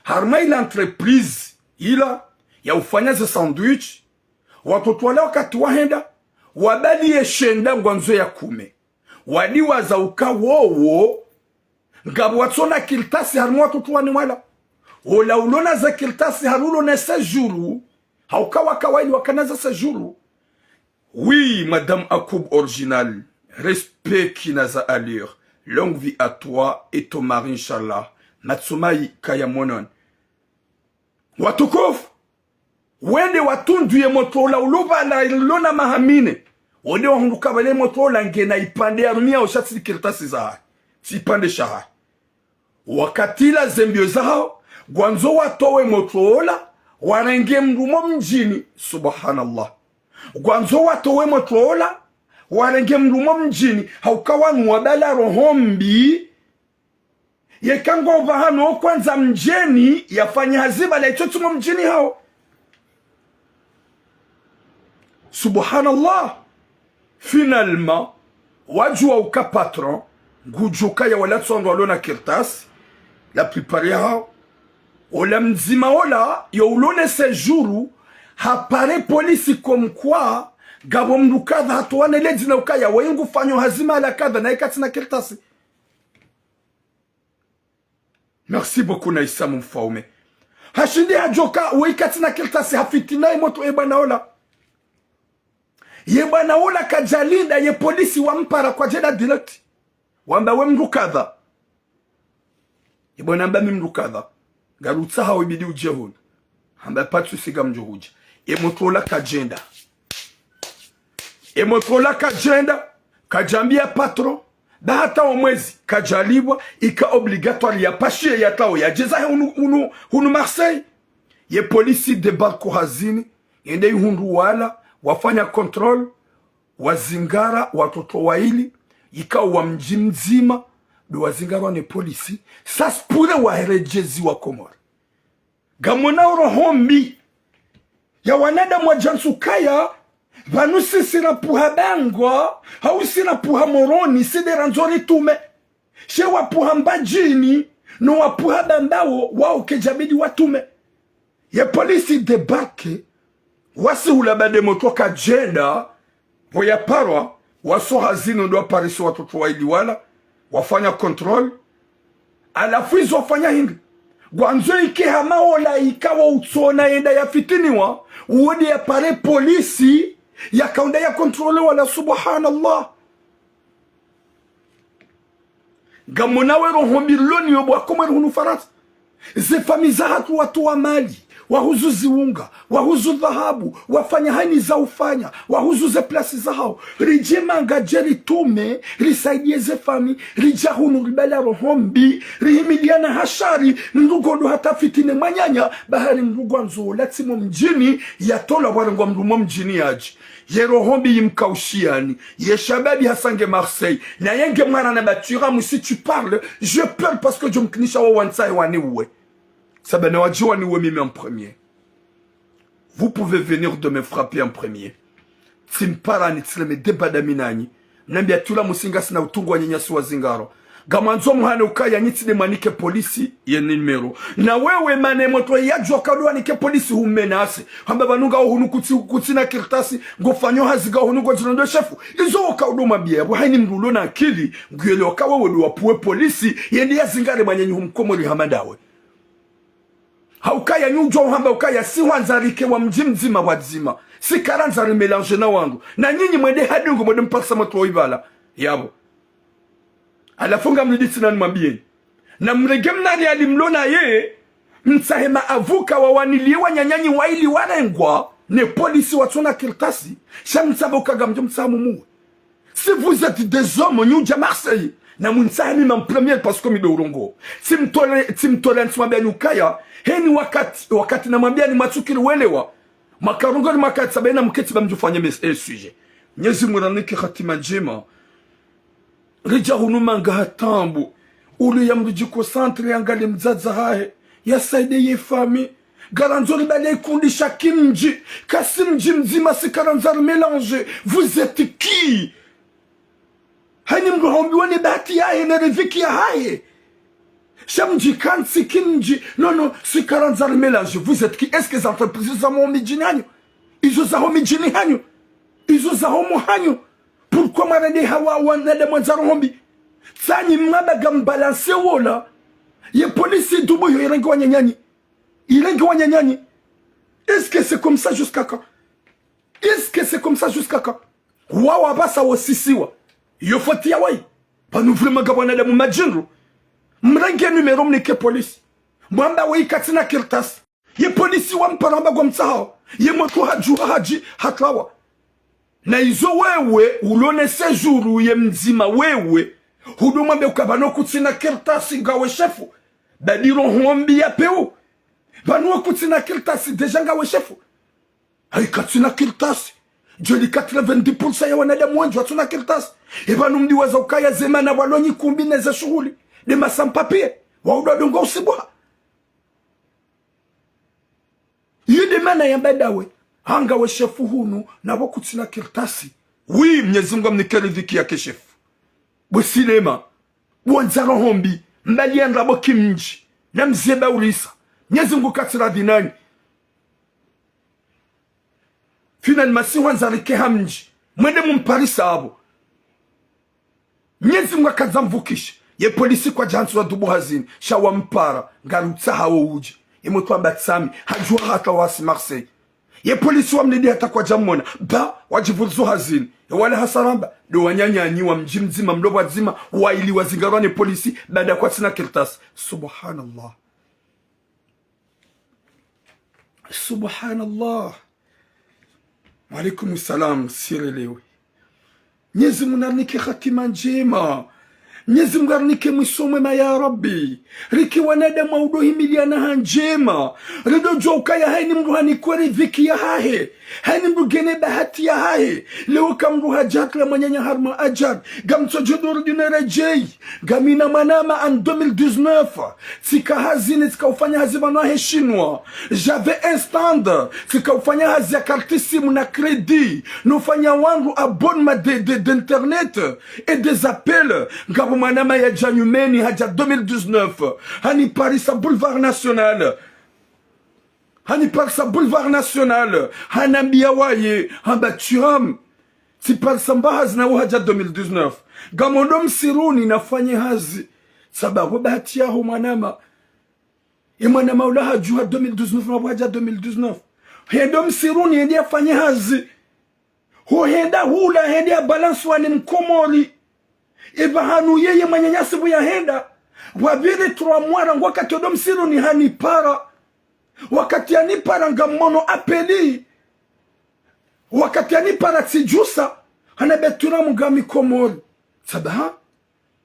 Harumwa ila entreprise ila ya ufanya ze sandwich. Watoto wala wakati wahenda, wabali ye shenda ngwandzo ya kume. Wadiwaza uka wowo, ngapvo watsona kartasi harumwa watoto wane wala. Ola ulona ze kartasi hari ulona séjour, hauka waka waili wakana ze séjour. Oui, Madame Akoub Original, respect kina za allure. Longue vie à toi et ton mari, Inch'Allah. Matsumayi kaya monon. Watukufu, wende watundu ye motro ola ulopvala ilona maha mine. Wende wahundru uka pvale motro ola ngena ipande yarumia osha tsi kartasi zahahe. Tsi ipande shahahe. Wakatila ze mbiyo zahawo, ngwandzo watowe motro ola, warenge mndru mo mdjini. Subhanallah. Ngwandzo watowe motro ola, warenge mndru mo mdjini, hauka wanu wabala roho mbi, yeka ngo pvahanu wo kwandza mdjeni yafanye hazi pvala itsotsi mo mdjini hawo. Subhanallah. Finalement, wadjuwa uka patron, ngudjuwa ukaya wala tsi wandru walona kartasi, la plupart yahawo. Ola mdzima ola, yo ulona séjour, hapare polisi comme quoi, ngapvo mndru kadha hatowa ne ledzina ukaya, waye ngufanyo hazi mahala kadha, naye katsina kartasi. Merci beaucoup, Naïssa Mfaume. Hashindi hadjoka, waye katsina kartasi, hafitina ye motro ye bwana ola. Ye bwana ola kadjalinda, ye polisi wampara kwadjenda direct. Wamba we mndru kadha. Ye bwana amba mi mndru kadha. Ngarutsaha wo ibidi udje hunu. Hamba pas de souci ngamdjo hudja. Ye motro ola kadjenda. Ye motro ola kadjenda, kadjambiya patron, ba hata wo mwezi, kadjalipvwa, ika obligatoire yapashiye yatrawo yadje zahe hunu, hunu, hunu Marseille. Ye polisi débarque hazini, yende ihundru wala, wafanya contrôle, wazingara watoto waili, ikao wa mdji mdzima, ndo wazingarwa ne polisi, ça se pourrait waheredjeziwa Komori. Ngamwona roho mbi ya wanadamu wadjantsu ukaya, pvanu sisi rapvuha Bangwa, hau si rapvuha Moroni, si nde randzo ritume. She wapvuha Mbadjini, no wapvuha Bambao, wawo kedjabidi watume. Ye polisi débarque, wasi hula ba nde motro kadjenda, pvo yaparwa, wasoha zinu ndo waparisa watoto waili wala, wafanya contrôle. Halafu izo wafanya hindri? Ngwandzo ike hama ola ikao utsona yenda yafitiniwa, uwo nde yapare polisi, yakaunda ya contrôle wala, subhanallah. Ngamwona we roho mbi loni yo bwa Komori hunu Farantsa. Ze famiyi zahatru watowa mali, wahuzu ziunga, wahuzu dhahabu, wafanya hazi za ufanya, wahuzu ze plasi zahawo. Ridjimanga dje ritume, risaidiye ze famiyi, ridja hunu ribala roho mbi, rihimiliana ha shari, mndru ngondo hata fitine mwananya, bahari mndru ngwandzo ola tsi mo mdjini, yatolwa warengwa mndru mo mdjini yadje. Ye roho mbi yimkaushiyani. Ye shababi hasa nge Marseille. Naye nge mwana na batwira, moi si tu parles, je pleure parce que djo mkinisha wa wantsahe waniuwe. Saba na wadji waniuwe mimi en premier. Vous pouvez venir de me frapper en premier. Tsimpara ni tsile me débat dami nanyi. Nambi atula musinga sina utungu wa nyenyasi wa zingaro. Ngamwandzo muhane ukaya nyi tsi nde mwanike polisi ye numéro. Na wewe mana motro yadjuwa ukaya ndo wanike polisi humenase. Hamba pvanu ngaho hunu kutsi, kutsina kartasi, ngofanyo hazi ngaho hunu ngodjina ndo shefu. Izo ukaya ndo mwambiya, yapvo hayini mdru ulo na akili, nguyelewa ukaya wewe ndo wapvuwe polisi, yende yazingare mwananyanyu mkomori hama ndawe. Ha ukaya nyi udjuwa uhamba ukaya si hwandza rike wa mdji mdzima pvwadzima. Si karandza rimélanger na wandru. Na nyinyi mwende ha dingo mwende mparisa motro ibala. Yapvo. Halafu ngamliditsi na nimwambiyeni. Na mrenge mna riali mlo naye, mtsahe ma avocat wawaniliye wananyanyu wayili warengwa, ne polisi watsuna kartasi, sha mtsamba ukaya ngamdjo mtsaha mumuwe. Si vous êtes des hommes, nyi udja Marseille, na mnitsahe mi en premier parce que mi ndo urongoa. Tsi mtole, tsi mtole ntsi mwambiyanyu ukaya, hayini wakati, wakati namwambiyanyu mwatsukiri welewa. Makarongo ni makati sababu na mketsi ba mdjufanye mes-, eh, sujet. Mnyezi Mungu nanike hatima ndjema. Ridja hunu manga ha taabu. Uli ya mdru dji concentré yangalie mdzadze hahe. Yasaidie ye famille. Ngarandzo ribale kundi sha kimdji. Kasi mdji mdzima si karandza rimélanger. Vous êtes qui ? Hayini mdru haumbiwa ne bahati yahe, ne riziki yahahe. Sha mdji kantsi kimdji. Non, non, si karandza rimélanger. Vous êtes qui ? Est-ce que za entreprise za ho midjini hanyu ? Izo za ho midjini hanyu ? Izo za ho mwa hanyu ? Pourquoi mwarende hawa wanadamu wandza roho mbi ? Tsanyi mwamba ngambalancer wola. Ye polisi dubu yo irenge wananyanyu. Irenge wananyanyu. Est-ce que c'est comme ça jusqu'à quand ? Est-ce que c'est comme ça jusqu'à quand ? Wawa pvasa wosisiwa. Yo faute ya wayi ? Pvanu vraiment nga wanadamu madjindru. Mrenge numéro mnike polisi. Mwamba wayi katsina kartasi. Ye polisi wampara hamba ngwamtsahao. Ye motro hadjuha hadji hatrawa. Na izo wewe, ulo ne séjour ye mdzima wewe. Hudo mwambe ukaya pvanu kutsina kartasi ngawe shefu. Ba ndo roho mbi ya peu. Pvanu kutsina kartasi déjà ngawe shefu. Hayi katsina kartasi. Djeli quatre-vingt-dix pour cent ya wanadamu wendji watsuna kartasi. Epvanu mdiwaza ukaya ze mana walo nyi kumbi ne ze shuhuli. Nde ma sans-papiers. Wa udo dongo usibuha. Iyo nde mana yamba ndawe. Hangawe shefu hunu, na pvo kutsina kartasi. Oui, Mnyezi Mungu amnike riziki yake shefu. Bwe sinema. Bwe wandza roho mbi. Mbali ya ndrabo kimdji. Na mze ba urisa. Mnyezi Mungu katsi radhi nanyi. Finalement si hwandza rike ha mdji. Mwende mumparisa apvo. Mnyezi Mungu akandza mvukishe. Ye polisi kwadjantsu wa dubu hazini. Sha wampara. Ngari utsaha wo udje. Ye motro amba tsami. Hadjuha hata wasi Marseille. Ye polisi wamlidi hata kwadjamona. Ba, wadjivurizo hazini. Ye wala hasaramba. Ndo wananyanyu wa mdji mdzima, mlo pvwadzima, wayili wazingarwa ne polisi, baada kwatsina kartasi. Subhanallah. Subhanallah. Wa alaikum salam, sirelewe. Mnyezi Mungu narinike hatima ndjema. Mnyezi Mungu arinike mwiso mwema ya Rabbi. Rike wanadamu wa udo himiliana ha ndjema. Rido djuwa ukaya hayini mdru hanikwe riziki yahahe. Hayini mdru ngena bahati yahahe. Leo ka mdru hadja hatria mwananya harumwa ajali. Ngamtsodjo duru dine redjei. Ngamina mwanama en deux mille dix-neuf. Tsika hazini, tsika ufanya hazi pvanu he Chinois. J'avais un stand. Tsika ufanya hazi ya karti simu na crédit. Nofanya wandru abonnement de, de, d'internet et des appels. Ngapvo mwanama yadja nyumeni hadja deux mille dix-neuf. Haniparisa Boulevard National. Haniparisa Boulevard National. Hanambiya waye, hamba Thuram. Tsiparisa mba hazi na uhadja deux mille dix-neuf. Ngamondo msiruni nafanye hazi. Sababu bahati yaho mwanama. Ye mwanama ula hadjuha deux mille dix-neuf, na uhadja deux mille dix-neuf. Hendo msiruni hende yafanye hazi. Ho henda hula, hende ya balance wa ni mkomori. Epvahanu yeye mwananyasi pvo yahenda. Wapviri trois mois rangu wakati odo msiruni hanipara. Wakati yanipara ngamono apeli. Wakati yanipara tsidjusa. Hanambe Thuram ngami Komori. Tsamba ha?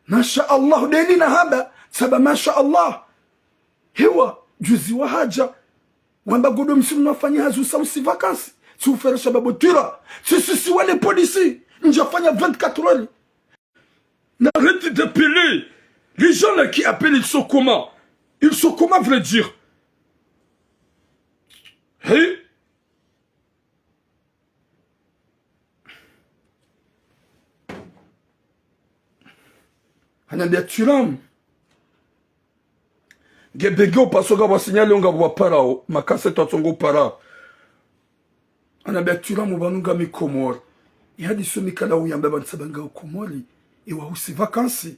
Masha Allah. Deni na hamba. Tsamba masha Allah. Hewa, juzi wahadja. Wamba ngodo msiruni nafanye hazi usa usi vacances. Tsi ufere shababu Thuram. Tsi sisi wale polisi. Ndjafanya vingt-quatre heures. N'arrête d'appeler. Les gens là qui appellent, ils sont comment ? Ils sont comment, vrai dire ? Hein ? Hanambia Thuram. Nge bege upaswa ngapvo wa signalé ngapvo wa parao, makaseti watsongo uparao. Hanambia Thuram pvanu ngami Komori. Ihadisi mi kala uyamba pvanu tsamba nga Komori. Iwa husi vacances.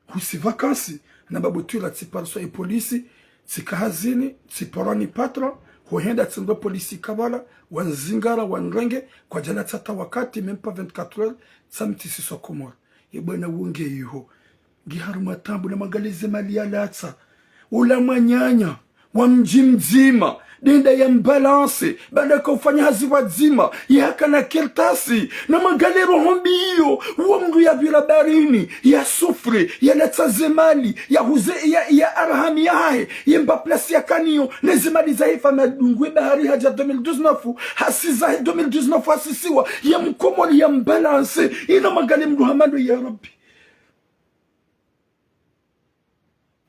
Husi vacances. Hanamba bo Thuram tsipariswa ye polisi. Tsika hazini. Tsiparwa ni patron. Hohenda tsindro polisi kabala. Wanzingara wanrenge. Kwadjala tsata wakati. Même pas vingt-quatre heures. Tsamtsisiswa Komori. Ye bwana wunge iho. Ngi harumwa taabu na mwangalie ze mali yalatsa. Ula mwananya wa mdji mdzima, ndenda ya mbalanse, baanda ka ufanya hazi pvwadzima, yahakana kartasi, na mwangalie roho mbi iyo, uwo mndru yapvira baharini, ya souffre, yalatsa ze mali, yahuze, ya, ya arhami yahahe, yemba place yakaniyo, ne ze mali zahe fa madungu ye bahari hadja deux mille dix-neuf, hasi zahe deux mille dix-neuf hasisiwa, ye mkomori ya mbalanse, ina mwangalie mndru hama ndo ya Rabbi.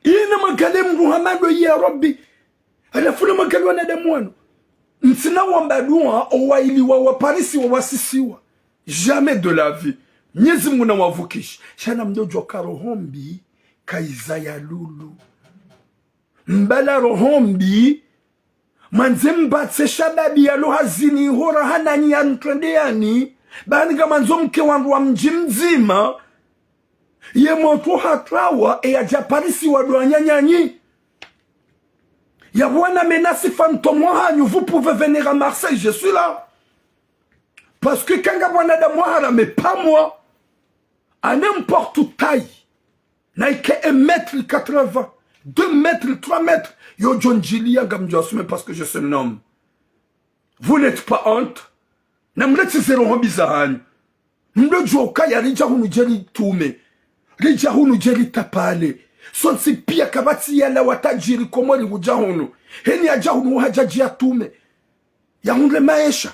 Ina mwangalie mndru hama ndo ya Rabbi. Halafu na mwangalie wanadamu wanu. Ntsina wamba dua, owaili wa waparisiwa wasisiwa. Jamais de la vie. Mnyezi Mungu na wavukishe. Sha na mdodjuwa ka roho mbi, kayiza ya lulu. Mbala roho mbi, mwandze mbatse shababi yalo hazini iho raha nanyi ya ntrende yani, bani ngamwandzo mke wandru wa mdji mdzima, ye motro hatrawa, e yadja parisiwa ndo wananyanyi. Ya bwana menasi fantôme wahanyu, vous pouvez venir à Marseille, je suis là. Parce que kanga bwana damu wahara, mais pas moi. À n'importe taille. Naike un mètre quatre-vingts, deux mètres, trois mètres. Yo djo ndjiliya ngamdjo assumer parce que je suis un homme. Vous n'êtes pas honte? Na mletse ze roho mbi zahanyu. Mdodjuwa ukaya ridja hunu dje ritume. Ridja hunu dje ritapale. Sontsi piya kapvatsi yalawa tajiri Komori hudja hunu. Heni yadja hunu hadja dje yatume. Yahundre maesha.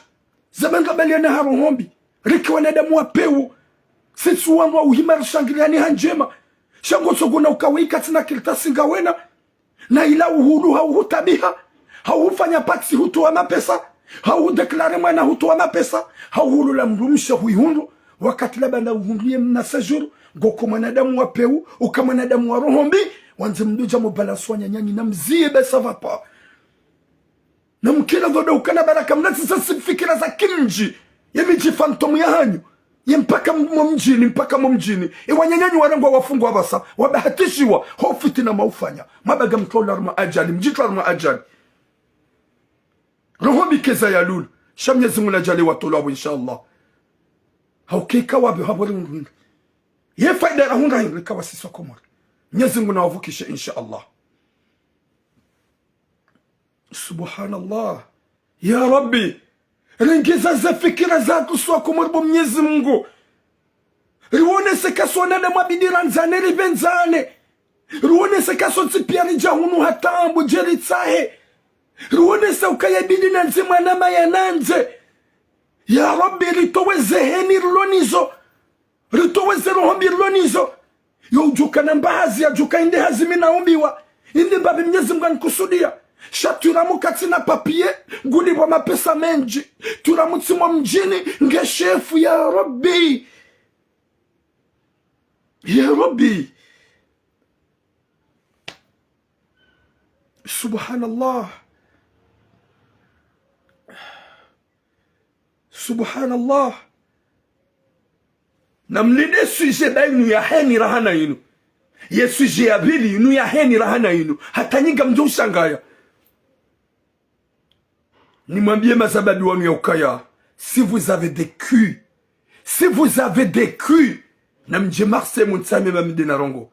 Ze banga baliana ha roho mbi. Rike wanadamu wa pewu. Sitsi wandru wa uhima rishangiliyani ha ndjema. Sha ngo tsogona ukawe ika tsina kartasi ngawena. Na ila uhulu ha uhutabiha. Ha uhufanya paksi hutowa mapesa. Ha uhudéclarer mwana hutowa mapesa. Ha uhulula mdrumshe huihundru. Wakati labda na uhundru ye mna séjour. Ngoko mwanadamu wa pewu. Uka mwanadamu wa roho mbi. Wandze mdodja mubalanse wananyanyi na mziye be ça va pas. Na mkila dhoda ukana baraka mnatsi za si fikira za kimdji. Ye midji fantôme yahanyu. Ye mpaka mo mdjini, mpaka mo mdjini. E wananyanyi warengwa wafungwa pvasa, wabahatishiwa, ho fitina mwaufanya. Mwabaga mtolwa harumwa ajali, mdjitolwa harumwa ajali. Roho mbi keza ya lulu. Sha Mnyezi Mungu na djaliye watolwa pvo, inshallah. Hauka ika wapvi hapvo ri undru hindri. Ye faida rahundra hindri ika wasiswa Komori. Mnyezi Mungu na wavukishe, inshallah. Subhanallah. Ya Rabbi, rengeza ze fikira zatru swa Komori bo Mnyezi Mungu. Riwonese ka swa wanadamu yabidi randzane ripvendzane. Riwonese ka sontsi piya ridja hunu ha taabu dje ritsahe. Riwonese ukaya yabidi nandze mwanama yanandze. Ya Rabbi, ritowe ze heni rilo nazo. Ritowe ze roho mbi rilo nazo. Yo udjuka na mba hazi yadjuka inde hazi mi naumbiwa. Inde mbapvi Mnyezi Mungu anikusudiya. Sha Thuram katsina papier, ngulipvwa mapesa mendji. Thuram tsi mo mdjini, nge shefu, ya Rabbi. Ya Rabbi. Subhanallah. Subhanallah. Na mlinde sujet ba inu ya heni rahana inu. Ye sujet ya pvili inu ya heni rahana inu. Hata nyi ngamdjo ushangaya. Nimwambiye mazababi wanu ya ukaya. Si vous avez des culs. Si vous avez des culs. Na mdje Marseille muntsame ba mide na rongo.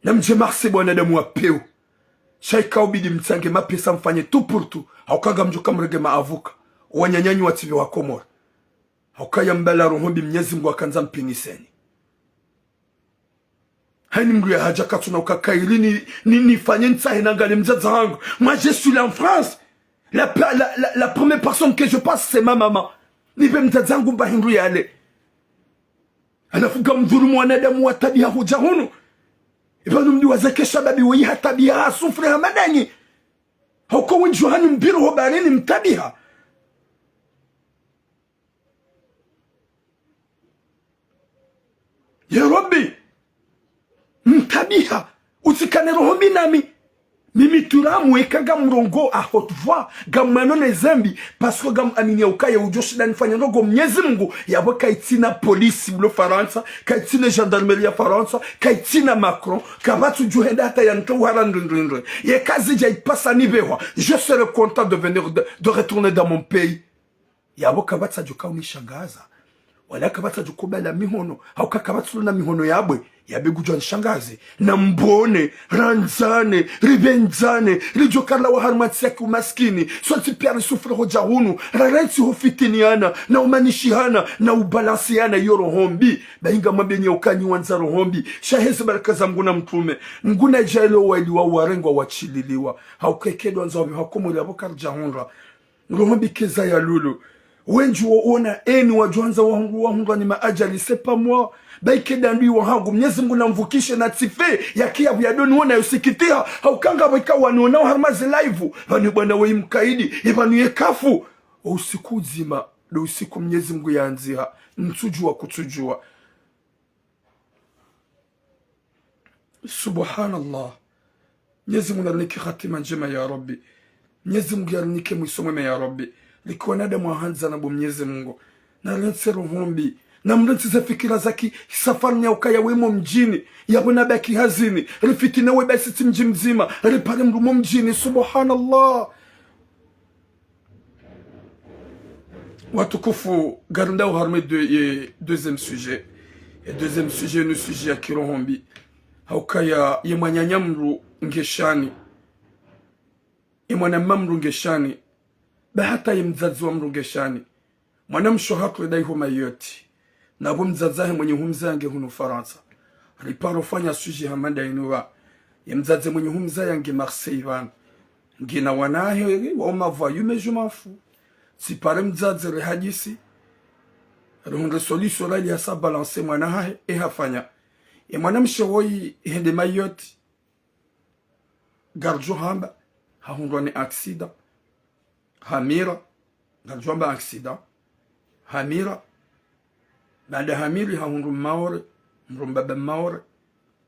Na mdje Marseille bo wanadamu wa pewu. Sha ika ubidi mtsange mapesa mfanye tout pour tout. Hauka ngamdjo ka mrenge ma avocat. Wananyanyi watsi pvi wa Komori. Hauka ya mbala roho mbi Mnyezi Mungu hakandza mpiniseni. Hayini mndru ya hadja katsuna uka kayiri ni, ni, nifanye ntsahe nangalie mdzadze hangu. Moi, je suis là en France. La, pe- la, la, la première personne que je pense, c'est ma maman. Nipve mdzadze hangu mba hindru yale. Halafu ngamdhulumu wanadamu wa tabiha hudja hunu. Ipvanu mdiwaza ke shababi weyi ha tabiha ha souffre ha madanyi. Hauka wendji hanyu mbiro ho baharini mtabiha. Ya Rabbi, mtabiha, utsikane roho mbi nami. Mimi turamu eka ngamrongoo à haute voix, ngamwonao ne zembi, parce que ngamwamini ya ukaya udjo shinda nifanye ndrongoo Mnyezi Mungu, yapvo kayitsina polisi ulo Farantsa, kayitsina gendarmerie ya Farantsa, kayitsina Macron, kapvatsu djo henda hata yantowe uhara ndrindrindri. Yeka zidja ipasa nipvehwa, je serai content de venir de, de retourner dans mon pays. Yapvo kapvatsadjo ka unishangaza. Wala kapvatsadjo kubala mihono. Hauka kapvatsulo na mihono yabwe. Yapvo ngudjo nishangaze. Namwone, randzane, ripvendzane, ridjo kala wa harumwa ntsi ya kiumaskini. Sontsi piya risouffrir hodja hunu. Rarantsi hufitiniana, na umanishihana, na ubalansiana iyo roho mbi. Bahi ngamwambieni ya uka nyi wandza roho mbi. Sha heze baraka za Mngu na mtrume. Mngu nadjaaliye wayili wa warengwa watsililiwa. Hauka eka ndo wandza wapvi hakomori yapvo karidja hundra. Roho mbi keza ya lulu. Wendji wo ona eni wadjo wandza wahundru, wahundrwa ni maajali, c'est pas moi. Bahi eka ndo ndrwi wahangu, Mnyezi Mungu namvukishe natsife, yake yapvo yadoni wona yosikitiha, hauka ngapvo ika wanionao harumwa ze live, pvanu bwana weyi mkaidi, ye pvanu ye kafu. O usiku udzima, ndo usiku Mnyezi Mungu yandziha, ntsudjuwa kutsudjuwa. Subhanallah. Mnyezi Mungu narinike hatima ndjema ya Rabbi. Mnyezi Mungu yarinike mwiso mwema ya Rabbi. Rike wanadamu wahandzana bo Mnyezi Mungu. Narantsi roho mbi. Namrantsi ze fikira za ki safari ni ya ukaya we mo mdjini. Yapvo nabaki hazini. Rifitine we basi tsi mdji mdzima. Ripare mdru mo mdjini. Subhanallah. Watukufu, ngarinda uharumwa de, ye deuxième sujet. Ye deuxième sujet ni sujet ya kiroho mbi. Haukaya ye mwananya mdru nge shani. Ye mwanamma mdru nge shani. Ba hata ye mdzadze wa mdru nge shani. Mwanamshe hatru eda iho Mayotte. Na pvo mdzadze hahe mwenye humzaya nge hunu Farantsa. Riparo fanya sujet hama nda inu pva. Ye mdzadze mwenye humzaya nge Marseille pvanu. Ngena wana hahe, wao mavoyous, mais je m'en fous. Tsipare mdzadze rihadisi. Rihundre solution rali yasa balancer mwana hahe, e hafanya. Ye mwanamshe woyi hende Mayotte. Ngaridjo hamba, hahundrwa ni accident. Hamira, ngaridjo hamba accident. Hamira, baada hamiri hahundru Maore, mdru mbaba Maore.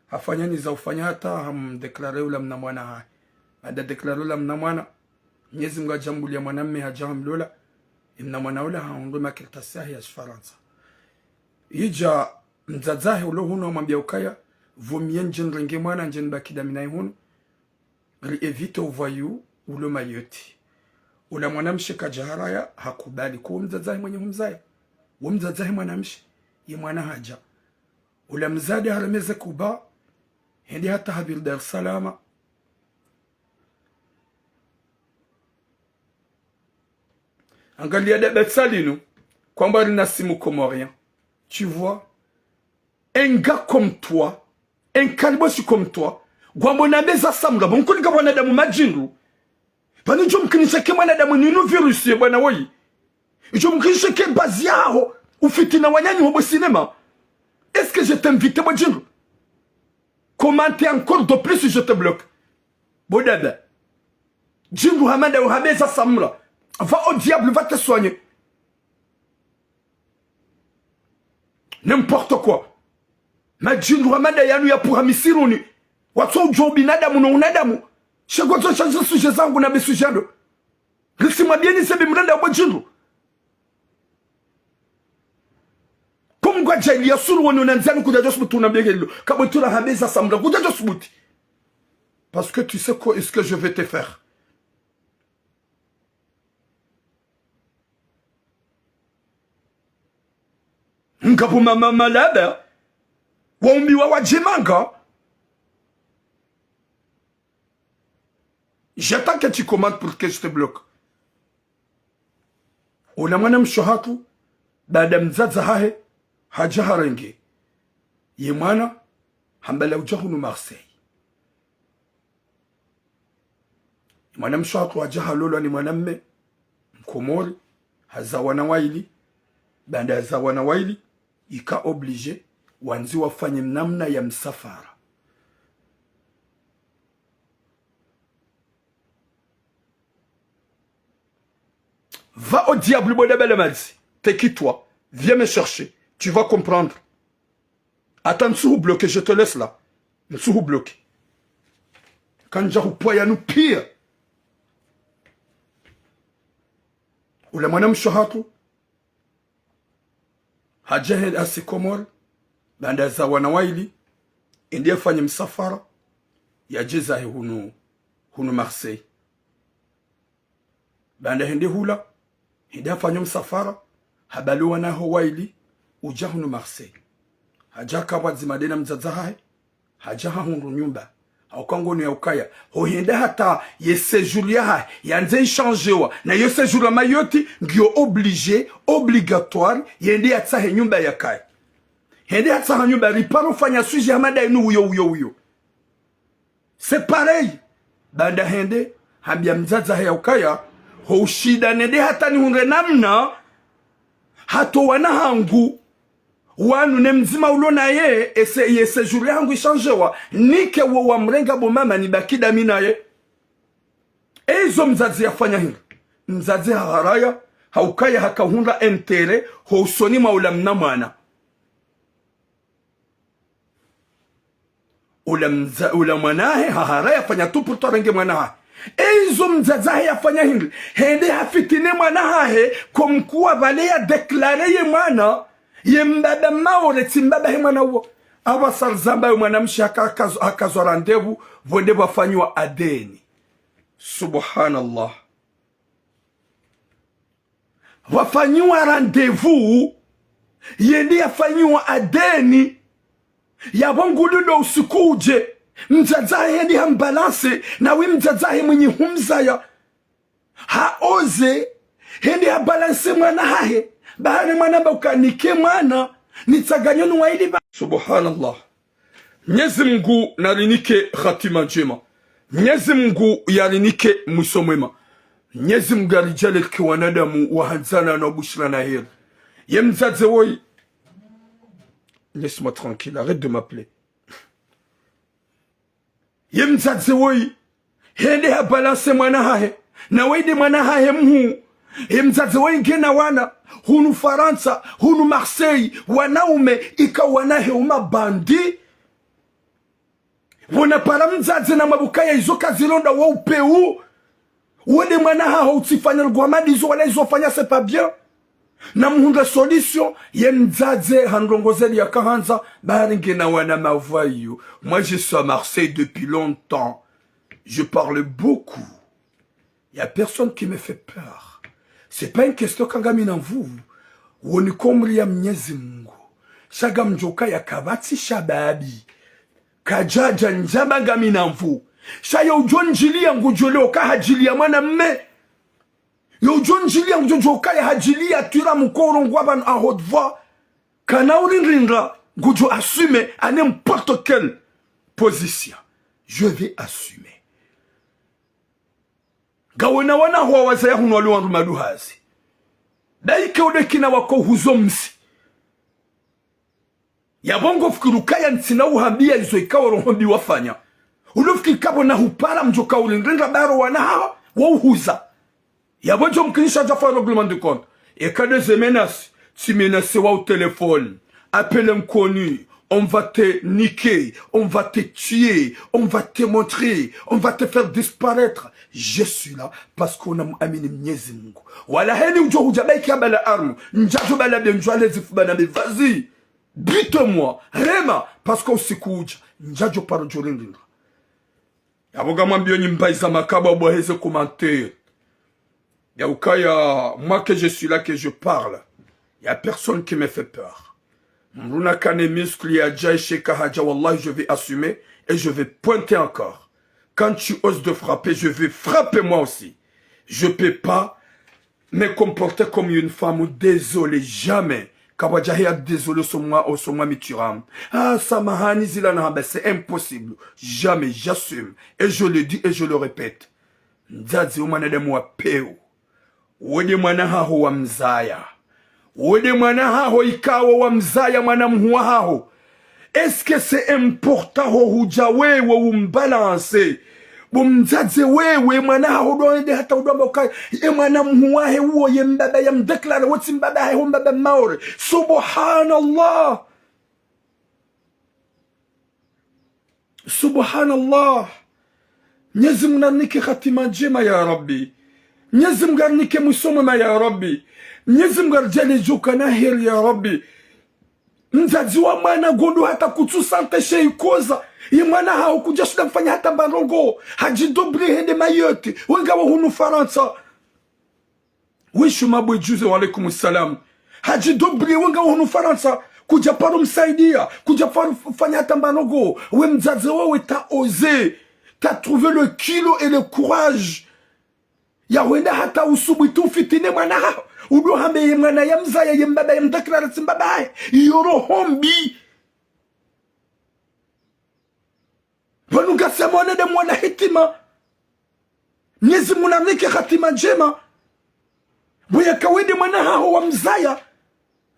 Hafanya ni za ufanya hata hamdéclarer ula mna mwana hahe. Baada déclarer ula mna mwana, Mnyezi Mungu hadjambulia mwanamme hadja hamlola. Ye mna mwana ula hahundru makartasi yahe ya Shifarantsa. Idja mdzadze hahe ulo hunu hamwambia ukaya, vaut mieux ndje nirenge mwana ndje nibaki dami naye hunu. Ri éviter o voyou ulo Mayotte. Ula mwanamshe kadja haraya, hakubali. Ko mdzadze hahe mwenye humzaya. Wo mdzadze hahe mwanamshe, ye mwana hadja. Ula mdzadze haremeze kuba, hende hata hapviri Dar es Salaam. Angalia daba tsalinu, kwamba rina simu comorien. Tu vois? Un gars comme toi, un caliboche comme toi, ngwambo nambe za Samra, bon, kuli ka wanadamu madjindru. Pvanu idjo mkinisha ke mwanadamu ninu virus ye bwana woyi. Idjo mkinisha ke bazi yaho, ufitina wananyaho bo cinéma. Est-ce que je t'invite bo djindru? Commente encore de plus, je te bloque. Bo dada. Djindru hama nda uhambe za Samra. Va au diable, va te soigner. N'importe quoi. Madjindru hama nda yanu yapvuha misiruni. Watso udjuwa ubinadamu no unadamu. Shego zo shandza sujet zangu na be sujet ndo. Risi mwa bieni sebe mrenda bo djindru. Ko Mngu hadjaaliya suru woni unandziani kudjadjo subuti unambie helo. Kabwe tula hambe za Samra kudjadjo subuti. Parce que tu sais quoi, est-ce que je vais te faire. Ngapvo mama malaba, waumbiwa wadjimanga. J'attends que tu commentes pour que je te bloque. Ula mwanamshe hatru, baada mdzadze hahe, hadja harenge. Ye mwana, hamba la udja hunu Marseille. Mwanamshe hatru hadja halolwa ni mwanamme, Mkomori, haza wana waili, baada haza wana waili, ika obligé, wandzi wafanye namna ya msafara. Va au diable, bo daba la madzi. T'es qui toi? Viens me chercher. Tu vas comprendre. Hata ntsuhu bloqué, je te laisse là. Ntsuhu bloqué. Kandja hupvaya nu pia. Ula mwana mshe hatru. Hadja hende hasi Komori. Baanda za wana waili. Hende yafanye msafara. Yadje zahe hunu, hunu Marseille. Baanda hende hula, hende hafanya msafara, habali wana haho waili, udja hunu Marseille. Hadja haka pvwadzima nde na mdzadze hahe, hadja hahundru nyumba. Hauka ngoni ya ukaya, ho hende hata ye séjour yahahe, yandze ishanjewa, na yo séjour ya Mayotte, ngiyo obligé, obligatoire, yende yatsahe nyumba yakaye. Hende hatsaha nyumba, riparo fanya sujet hama nda inu uyo, uyo, uyo. C'est pareil. Baanda hende, hambia mdzadze hahe ya ukaya, ho ushinda nende hata nihundre namna, hata wana hangu, wanu ne mdzima ulo naye, ese, ye séjour yahangu ishanjewa, nike wo wamrenga bo mama nibaki nda mi naye. Ezo mdzadze yafanya hindri. Mdzadze haharaya, haukaya hakahundra intérêt, ho usoni mwa ula mna mwana. Ula mdza-, ula mwana hahe, haharaya fanya tout pour tout arenge mwana hahe. Ezo mdzadze hahe yafanya hindri. Hende hafitine mwana hahe, comme quoi pvale ya déclaré ye mwana, ye mbaba Maore, tsi mbaba he mwana uwo. Apvasa rizamba ye mwana mshe haka-, haka-, hakazwa rendez-vous, pvo nde pvwafanyiwa A D N. Subhanallah. Pvwafanyiwa rendez-vous, yende yafanyiwa A D N, yapvo nguli ndo usiku udje, mdzadze hahe hende hambalanse, na wi mdzadze hahe mwenyi humzaya. Haoze, hende habalanse mwana hahe, bahari mwana mba uka nike mwana, nitsaganyo nu waili ba. Subhanallah. Mnyezi Mungu narinike hatima ndjema. Mnyezi Mungu yarinike mwiso mwema. Mnyezi Mungu yaridjaanlie rike wanadamu wahandzana na ubushira na heri. Ye mdzadze woyi. Laisse-moi tranquille, arrête de m'appeler. Ye mdzadze woyi, hende habalanse mwana hahe, na woyi nde mwana hahe mhuu. Ye mdzadze woyi ngena wana, hunu Farantsa, hunu Marseille, wanaume, ika wana hahe uma bandi. Pvona para mdzadze na mabukaya izo kazilonda wo upeu. Wo nde mwana haho utsifanya lugwamadi izo wala izo fanya c'est pas bien. Na muhundra solution, ye mdzadze handrongozi yakahandza, bahari ngena wana mavayu. Moi, je suis à Marseille depuis longtemps. Je parle beaucoup. Y a personne qui me fait peur. C'est pas une question ka ngamina nvuu. Wo ni amri ya Mnyezi Mungu. Sha ngamdjo kaya kapvatsi shababi. Kadjadja ndjamba ngamina nvuu. Sha yo udjo ndjiliya ngudjo leo ka hadjiliya mwana mme. Yo udjo ndjiliya ngudjo djo kaya hadjiliya twira mkoro ngwa pvanu à haute voix. Kana urindrindra ngudjo assumer à n'importe quelle position. Je vais assumer. Ngawena wana haho wazaya hunu wali wandru maduhazi. Dayike ude kina wako huzo msi. Yapvo ngo fikiri ukaya ntsina uhambiya izo ikao roho mbi wafanya. Ulo fikiri kapvo na hupara mdjo ka urindrindra baro wana haho wa uhuza. Yapvo ndjo mkinisha dja fa règlement de compte. Eka nde ze menace, tsi menace wa au téléphone. Appel inconnu, on va te niquer, on va te tuer, on va te montrer, on va te faire disparaître. Je suis là parce que namuamini Mnyezi Mungu. Wala heni udjo hudja baiki ya bala arme, ndjadjo bala be ndjwale zifuba na be vas-y, bute-moi, rema, parce que usiku udja, ndjadjo paro djo rindrindra. Yapvo ngamwambiyo nyi mbayi za makabwa bo heze commentaire. Ya ukaya, moi que je suis là, que je parle. Y a personne qui me fait peur. Mdru nakane muscle ya djaishe ka hadja, wallahi, je vais assumer et je vais pointer encore. Quand tu oses de frapper, je vais frapper moi aussi. Je peux pas me comporter comme une femme, désolé, jamais. Kapvwadja heya désolé, osomwa, osomwa mitiramu. Ah, samahani, zila na hamba, c'est impossible. Jamais, j'assume. Et je le dis et je le répète. Mdzadze wo mwanadamu wa peu. Wo nde mwana haho wa mzaya. Wo nde mwana haho ikao wa mzaya mwana mhuu wa haho. Est-ce que c'est important ho hudja wewe umbalanse? Bo mdzadze wewe, mwana haho ndo ende hata udwamba ukaya, e mwana mhuu wahe uwo ye mbaba ya mdéclarer, wo tsi mbaba hahe, ho mbaba Maore. Subhanallah. Subhanallah. Mnyezi Mungu narinike hatima ndjema ya Rabbi. Mnyezi Mungu arinike mwiso mwema ya Rabbi. Mnyezi Mungu aridjaanlie djo ukana heri ya Rabbi. Mdzadze wa mwana ngondo hata kutsu sentir she ikoza. Ye mwana haho kudjashinda mfanya hata mba ndrongo. Hadjidobri hende Mayotte. Wenga wa hunu Farantsa. Wishu mabwe juze, wa alaikum salam. Hadjidobri wenga wa hunu Farantsa. Kudja paro msaidia. Kudja paro f-, fanya hata mba ndrongo. We mdzadze wawe t'as osé. T'as trouvé le culot et le courage ya hwenda hata usubuti ufitine mwana haho. Udo hambe ye mwana ya mzaya ye mbaba ya mdéclarer tsi mbaba hahe. Iyo roho mbi. Pvanu ngasi mwanadamu wana hitima. Mnyezi Mungu narinike hatima ndjema. Bo yaka wende mwana haho wa mzaya.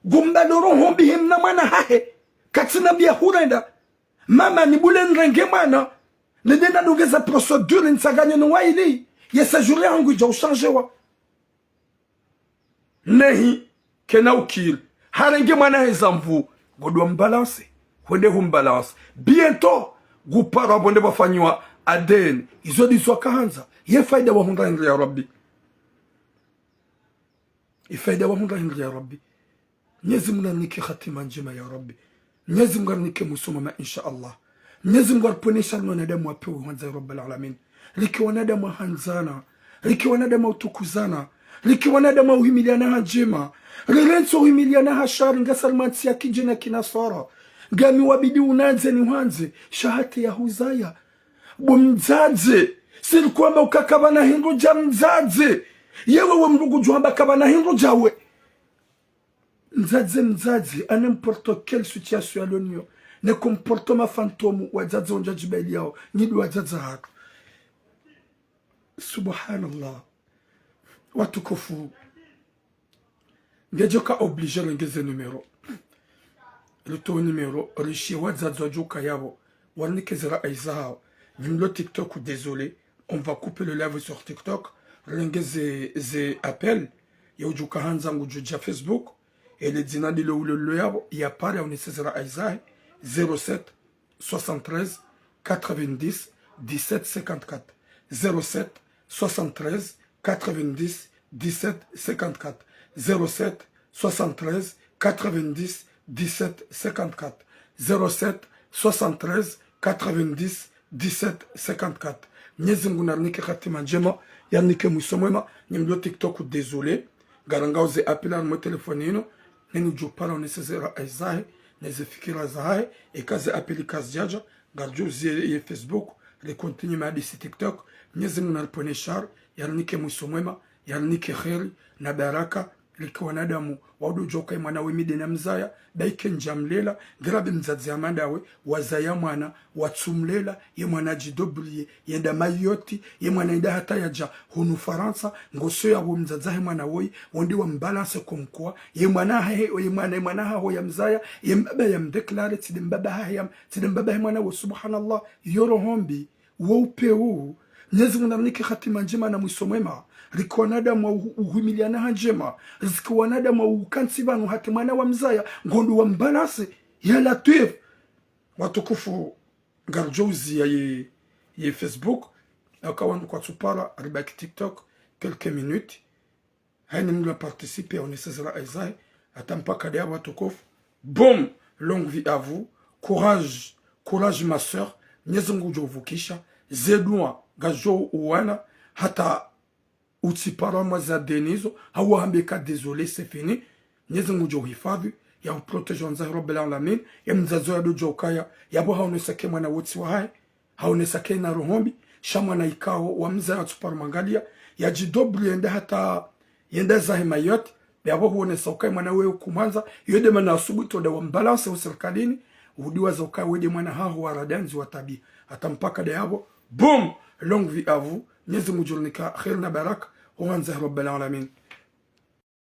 Gumba lo roho mbi he mna mwana hahe. Katsina mbi ya hurenda. Mama ni bule nrenge mwana. Nende nadunge ze procédure ntsanganyo no waili. Ye séjour yahangu idja ushanjewa. Nehi, kena ukili. Harenge mwana heza mvu. Ngodo wa mbalancer. Hwende hu mbalancer. Bientôt, gupara bonde bafanyiwa A D N. Izo ndizo akahandza. Ye faida wa hundra hindri ya Rabbi. Ye faida wa hundra hindri ya Rabbi. Mnyezi Mungu arinike hatima ndjema ya Rabbi. Mnyezi Mungu arinike mwiso mwema, insha Allah. Mnyezi Mungu aripvwene shari wanadamu wa pewu handza ya Rabbal Alamin. Rike wanadamu wa handzana. Rike wanadamu wa utukuzana. Rike wanadamu wa uhimiliana ha ndjema. Rirentsi uhimiliana ha shari ngasi harumwa ntsi ya kidjeni ya kinaswara. Ngami wabidi unandze ni handze. Sha hata ya huzaya. Bo mdzadze. Siri kwamba uka kapvana hindru dja mdzadze. Yewe we mdru ngudjo hamba kapvana hindru djawe. Mdzadze, mdzadze, à n'importe quelle situation ya lonyo, ne comportement fantôme, wadzadze wondja djibaili yao, nyi ndo wadzadze hatru. Subhanallah. Watukufu. Ngedjo ka obligé rengeze numéro. Ritowe numéro, rishiye wadzadze wadjo ka yapvo, warinike ze rai zahao. Vimlo TikTok, désolé. On va couper le live sur TikTok. Renge ze, ze appel. Ya udjo ka handza ngudjo dja Facebook. Ele dzina ndilo ule lilo yapvo. Ya pare ya unese ze rai zahe. Zéro sept, soixante-treize, quatre-vingt-dix, dix-sept, cinquante-quatre. Zéro sept, soixante-treize, quatre-vingt-dix, dix-sept, cinquante-quatre. Zéro sept, soixante-treize, quatre-vingt-dix, dix-sept, cinquante-quatre. Zéro sept, soixante-treize, quatre-vingt-dix, dix-sept, cinquante-quatre. Mnyezi Mungu narinike hatima ndjema, yarinike mwiso mwema. Nyi mlo TikTok, désolé. Ngarangao ze appel harumwa telefoni inu. Neni djo para unese ze rai zahe, ne ze fikira zahe, eka ze appel kazidjadja, ngaridjo uziye ye Facebook, ri continue mahadisi TikTok. Mnyezi Mungu naripvwene shari, yarinike mwiso mwema, yarinike heri na baraka. Rike wanadamu, wa udo djoka ye mwana we mi nde na mzaya, ba ike ndja mlela, ngira be mdzadze ya mandawe, wazaya mwana, watsu mlela, ye mwana djidobliye, yenda Mayotte, ye mwana yenda hata yadja hunu Farantsa, ngoso ya wo mdzadze he mwana woyi, wonde wa mbalancer comme quoi, ye mwana hahe, ye mwana, ye mwana haho ya mzaya, ye mbaba ya mdéclarer, tsi nde mbaba hahe ya, tsi nde mbaba he mwana wo, subhanallah, yo roho mbi. Wo upewu, Mnyezi Mungu narinike hatima ndjema na mwiso mwema. Rike wanadamu wa uhu-, uhimiliana ha ndjema. Riziki wanadamu wa ukantsi pvanu hata mwana wa mzaya, ngondo wa mbalancer. Ya Latwif. Watukufu, ngaridjo uziya ye, ye Facebook. Aka wandru kwatsu para, ribaki TikTok, quelques minutes. Hayina mndru ya participer, ya unese ze rai zahe, hata mpaka ndeyapvo watukufu. Boum, longue vie à vous. Courage, courage ma sœur. Mnyezi Mungu ngudjo uvukisha. Ze dua, ngazidjo uwana, hata utsi para mwa za denizo, hau wahambe ka désolé, c'est fini. Mnyezi Mungu ngudjo uhifadhi, ya uprotéger wandza Rabbal Alamin, ya mdzadze ya dodjo ukaya, yapvo haonesa ke mwana wo tsi wahahe. Haonesa ke na roho mbi, sha mwana ikao wa mzaya atsu para mwangalia, yadjidobliye yenda hata, yenda zahe Mayotte, be apvo huonesa ukaya mwana wewe kumwandza, yo nde mana asubuhi toda wa mbalancer ho sirikalini, udiwaza ukaya we nde mwana haho wa radandzi wa tabiya. Hata mpaka ndeyapvo, boum, longue vie à vous, Mnyezi Mungu ngudjo rinika heri na baraka, ho wandza Rabbal Alamin.